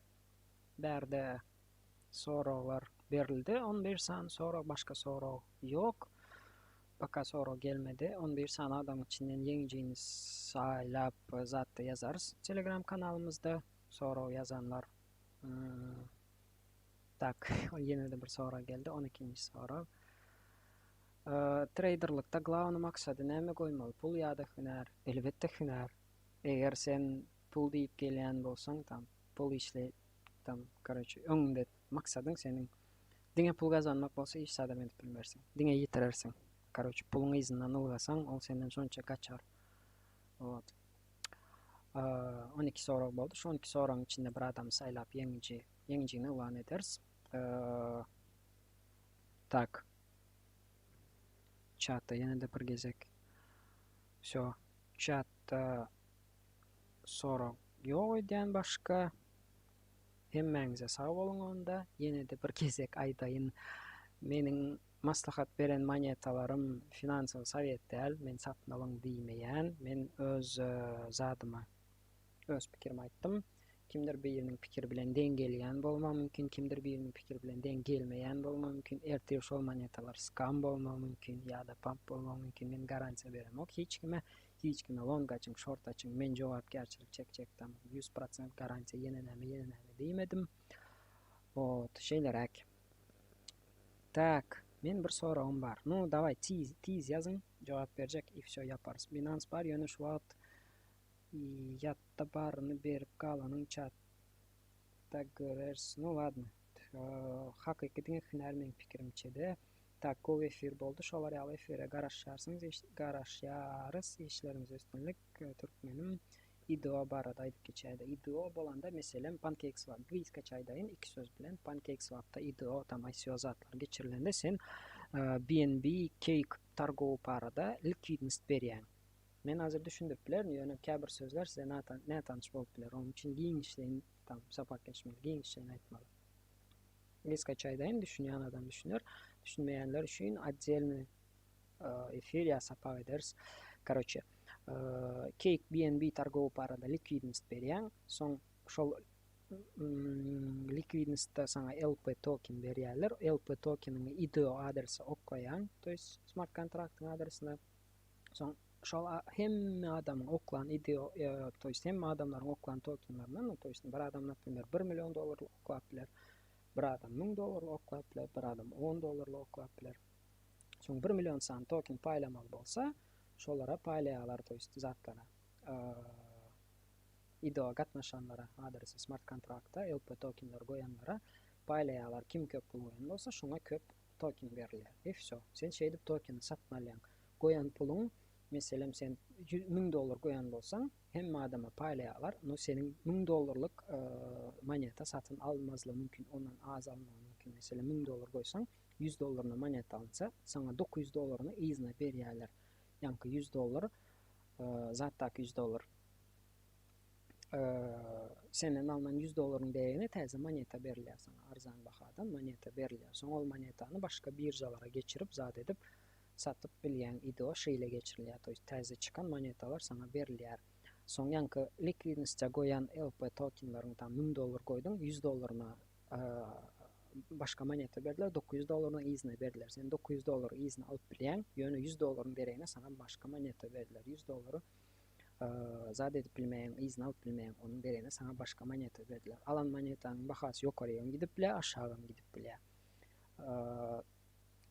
Bärde soraglar berildi. 11 sany sorag, başga sorag ýok. Paka sorag gelmedi. 11 sany adamyň içinden ýeňijini saýlap zatda ýazarys. Telegram kanalymyzda sorag ýazanlar. Hmm. Tak, ýene-de bir sorag geldi. 12-nji sorag. Treýderlikde glawny maksady näme goýmaly? Pul ýa-da hünär? Elbetde hünär. Eger sen pul diýip gelýän bolsaň, tam pul işle tam karoçe öňüňde maksadyň seniň diňe pul gazanmak bolsa hiç zadam edip bilmersiň. Diňe ýitirersiň. Karoçe puluň yzyndan ylgasaň ol senden şonça gaçar. Wot. 12 sorag boldy. Şu 12 soragyň içinde bir adamy saýlap ýeňiji, ýeňijini yglan ederis. Tak. Çatda ýene-de bir gezek. Wsё. Çatda sorag ýok öýdýän başga. Hemmäňize sag boluň onda. Ýene-de bir gezek aýdaýyn. Meniň maslahat beren monetalarym finansowy sowet däl. Men satyn alyň diýmeýän. Men öz zadyma öz pikirimi aýtdym. Kimdir biriniň pikiri bilen deň gelýän bolmagy mümkin, kimdir biriniň pikiri bilen deň gelmeýän bolmagy mümkin. Ertir şol monetalar skam bolmagy mümkin ýa-da pamp bolmagy mümkin. Men garantiýa beremok hiç kime. Hiç kime long açyň, şort açyň, men jogapkärçilik çekjek tam 100% garantiýa ýene näme, ýene näme diýmedim. Wot, şeýleräk. Tak, men bir soragym bar. Nu, daway tiz, tiz ýazyň, jogap berjek i wsё ýaparys. Binance bar, ýöne şu wagt ýatda baryny berip galanyň çatda göreris. Nu, ladno. Hakyky diňe hünär meň pikirimçede. Tak gowy efir boldy şolar ýaly efire garaşýarsyňyz garaşýarys işleriňizde üstünlik türkmenim IDO barada aýdyp geçäýdä IDO bolanda meselem pancakeswap gysgaça aýdaýyn iki söz bilen pancakeswapda IDO tam ICO zatlar geçirilende sen BNB cake targowy parada likwidnost berýäň men hazir düşündirip bilerin ýöne käbir sözler size nätanyş bolup biler onuň üçin giňişleýin tam sapak geçmeli giňişleýin aýtmaly. Gysgaça aýdaýyn, düşünýän adam düşüner. Düşünmeýänler üçin otdelny efir ýa sapak ederis. Karoçe, Cake BNB targowy parada likwidnost berýäň. Soň şol likwidnostda saňa LP token berýärler. LP tokeniňi IDO adrese oklaýaň, to есть smart kontraktyň adresine. Soň şol hemme adamyň oklan IDO, to есть hemme adamlaryň oklan tokenlerinden, to есть bir adam naprimer 1 million dollarlyk oklap biler, bir adam 1000 dollarlyk oklap biler, bir adam 10 dollarlyk oklap biler. Soň 1 million sany token paýlamaly bolsa, şolara paýlaýarlar, to ýest zatlara. IDO gatnaşanlara, adresi smart kontrakta LP tokenleri goýanlara paýlaýarlar. Kim köp pul goýan bolsa, şoňa köp token berilýär. I wsё. Sen şeýdip tokeni satyn alýaň. Goýan puluň, meselem, sen 1000 dollar goýan bolsaň, hemme adama paýlaýarlar, no seniň 1000 dollarlyk moneta satyn almazlygy mümkin, ondan az almagy mümkin. Meselem, 1000 dollar goýsaň, 100 dollaryna moneta alynsa, saňa 900 dollaryny yzyna berýärler. Ýaňky 100 dollar, zatdaky 100 dollar. Senden alnan 100 dollaryň deregine täze moneta berilýär saňa, arzan bahadan moneta berilýär. Soň ol monetany başga biržalara geçirip, zat edip satyp bilýäň. IDO şeýle geçirilýär. To ýest täze çykan monetalar saňa berilýär. Soň ýaňky likwidnostja goýan LP tokenleriň tam 1000 dollar goýduň, 100 dollaryna başga moneta berdiler, 900 dollaryny yzyna berdiler. Sen 900 dollary yzyna alyp bilýäň, ýöne 100 dollaryň deregine saňa başga moneta berdiler. 100 dollary zat edip bilmeýäň, yzyna alyp bilmeýäň, onuň deregine saňa başga moneta berdiler. Alan monetanyň bahasy ýokarygam gidip bilýär, aşagam gidip bilýär.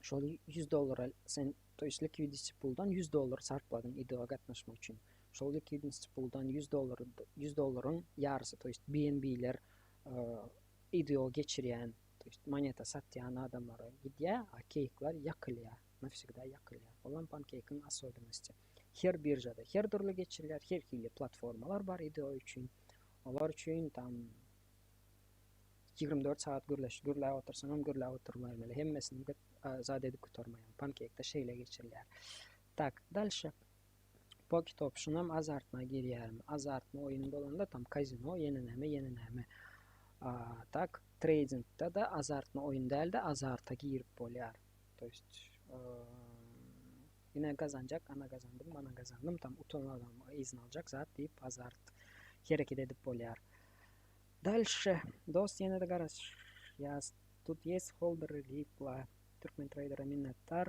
Şol 100 dollara sen, to ýest likwidity puldan 100 dollar sarpladyň IDO gatnaşmak üçin. Şol likwidity puldan 100 dollar 100 dollaryň ýarysy, to ýest BNB-ler IDO geçirýän, to ýest moneta satýan adamlara gidýär, a keýkler ýakylýar, nawsegda ýakylýar. Olam pankeykiň osobennosti. Her biržada her dürli geçirilýär, her hili platformalar bar IDO üçin. Olar üçin tam 24 sagat gürleş, gürläp otursaňam gürläp oturmaýmaly. Hemmesini zat edip gutarmaýaň. Pankeyk-de şeýle geçirilýär. Tak, dalşe. Pocket Option-am azartna girýärmi? Azartny oýun bolanda tam kazino, ýene näme, ýene näme. Tak, treýdingde-de azartny oýun däl-de azarta girip bolýar. To ýest, ine gazanjak, ana gazandym, mana gazandym, tam utan adam yzyny aljak zat diýip azart hereket edip bolýar. Dalşe, dost ýene-de garaşýas. Тут есть holder Ripple. Türkmen traýdere minnetdar.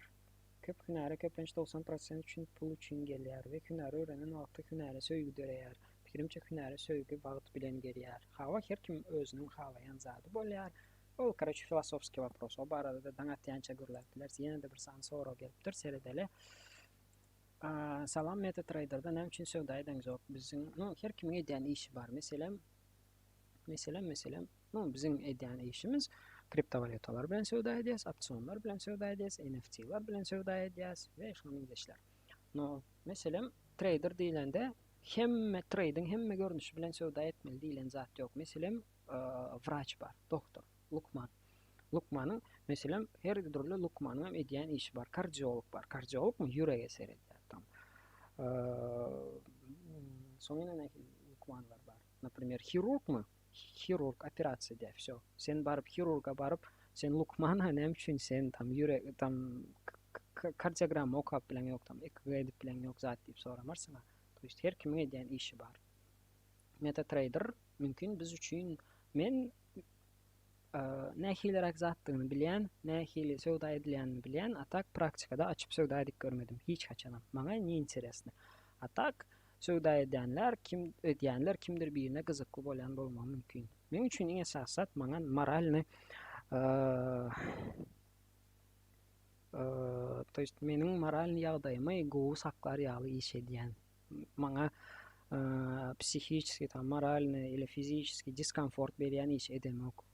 Köp hünäre köplenç 90 prosent üçin pul üçin gelýär we hünäri öwrenen wagty hünäre söýgi döreýär. Pikirimçe hünäre söýgi wagt bilen gelýär. Hawa her kim özüniň halaýan zady bolýar. Ol karoçe filosofskiý wopros. O barada-da daň atýança gürläp bileris. Ýene-de bir sany sorag gelipdir seredeli. Salam MetaTrader-da näme üçin söwda edeňzok? Biziň no her kimiň edýän işi bar. Meselem meselem meselem No, biziň edýän işimiz kriptowalýutalar bilen söwda edýäs, opsionlar bilen söwda edýäs, NFT-ler bilen söwda edýäs we şuňa meňzeşler. No, meselem, trader diýlende hemme treýdiň hemme görnüşi bilen söwda etmeli diýlen zat ýok. Meselem, wraç bar, doktor, lukman. Lukmanyň, meselem, her dürli lukmanyň hem edýän işi bar. Kardiolog bar. Kardiologmy ýürege seredýär tam. Soň ýene nähili lukmanlar bar? Naprimer, hirurgmy? Hirurg operasiýa edýär wsё. Sen baryp hirurga baryp sen lukman-a näme üçin sen tam ýürek tam kardiogramma okap bileňok tam EKG edip bileňok zat diýip soramarsyň-a. To ýest her kimiň edýän işi bar. MetaTrader mümkin biz üçin men nähiliräk zatdygyny bilýän, nähili söwda edilýänini bilýän, a tak praktikada açyp söwda edip görmedim hiç haçanam. Maňa ne interesno. A tak Söwda edýänler kim edýänler kimdir birine gyzykly bolýan bolmagy mümkin. Meň üçin iň esasy zat maňa moralny to ýest meniň moralny ýagdaýymy gowy saklar ýaly iş edýän. Maňa psihiçeskiý tam moralny ili fiziçeskiý diskomfort berýän iş edemok.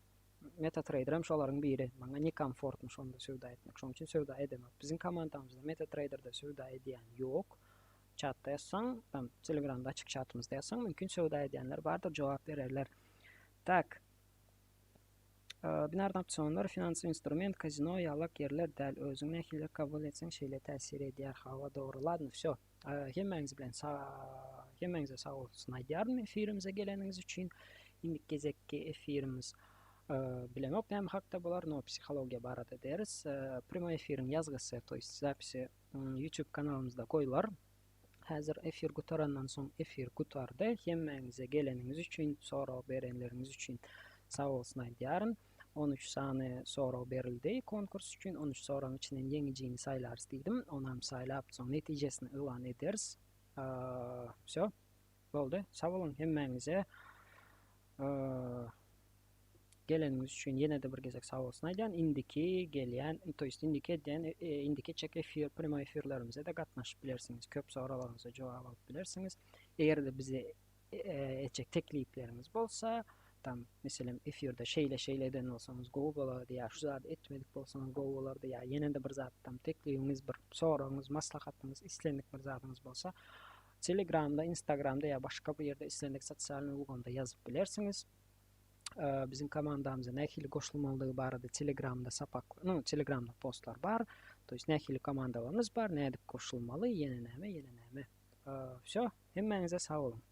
MetaTrader hem şolaryň biri. Maňa nekomfortny şonda söwda etmek. Şonuň üçin söwda edemok. Biziň komandamyzda MetaTrader-de söwda edýän ýok. Çatda ýazsaň, tam Telegramda açyk çatymyzda ýazsaň, mümkin söwda edýänler bardyr, jogap bererler. Tak. Binarny opsionlar finansy instrument, kazino ýalak ýerler däl. Özüň nähili kabul etseň şeýle täsir edýär. Hawa dogry. Ladno, wsё. Hemmäňiz bilen hemmäňize sag bolsun aýdýaryn efirimize geleniňiz üçin. Indiki gezekki efirimiz bilemok näme hakda bolar, no psihologiýa barada deris. Primoý efiriň ýazgysy, to ýest zapisi YouTube kanalymyzda goýlar. Häzir efir gutarandan soň efir gutardy. Hemmäňize geleniňiz üçin, sorag berenleriňiz üçin sag bolsun aýdýaryn. 13 sany sorag berildi konkurs üçin. 13 soragyň içinden ýeňijini saýlarys diýdim. Onam saýlap, soň netijesini yglan ederis. Wsё. Boldy. Sag boluň hemmäňize. Geleniňiz üçin ýene-de bir gezek sag bolsun aýdýan. Indiki gelýän, to ýest indiki edýän, indiki etjek efir, primoý efirlerimize-de gatnaşyp bilersiňiz. Köp soraglaryňyza jogap alyp bilersiňiz. Eger-de bize etjek teklipleriňiz bolsa, tam, meselem, efirde şeýle-şeýle eden bolsaňyz gowy bolardy ýa şu zady etmedik bolsaňyz gowy bolardy ýa ýene-de bir zat tam teklibiňiz, bir soragyňyz, maslahatyňyz, islendik bir zadyňyz bolsa, Telegramda, Instagramda ýa başga bir ýerde islendik sosialnyý ulgamda ýazyp bilersiňiz. Biziň komandamyza nähili goşulmalydygy barada Telegramda sapak, no, Telegramda postlar bar. To ýest nähili komandalarymyz bar, nädip goşulmaly, ýene näme, ýene näme. Wsё, hemmäňize sag boluň.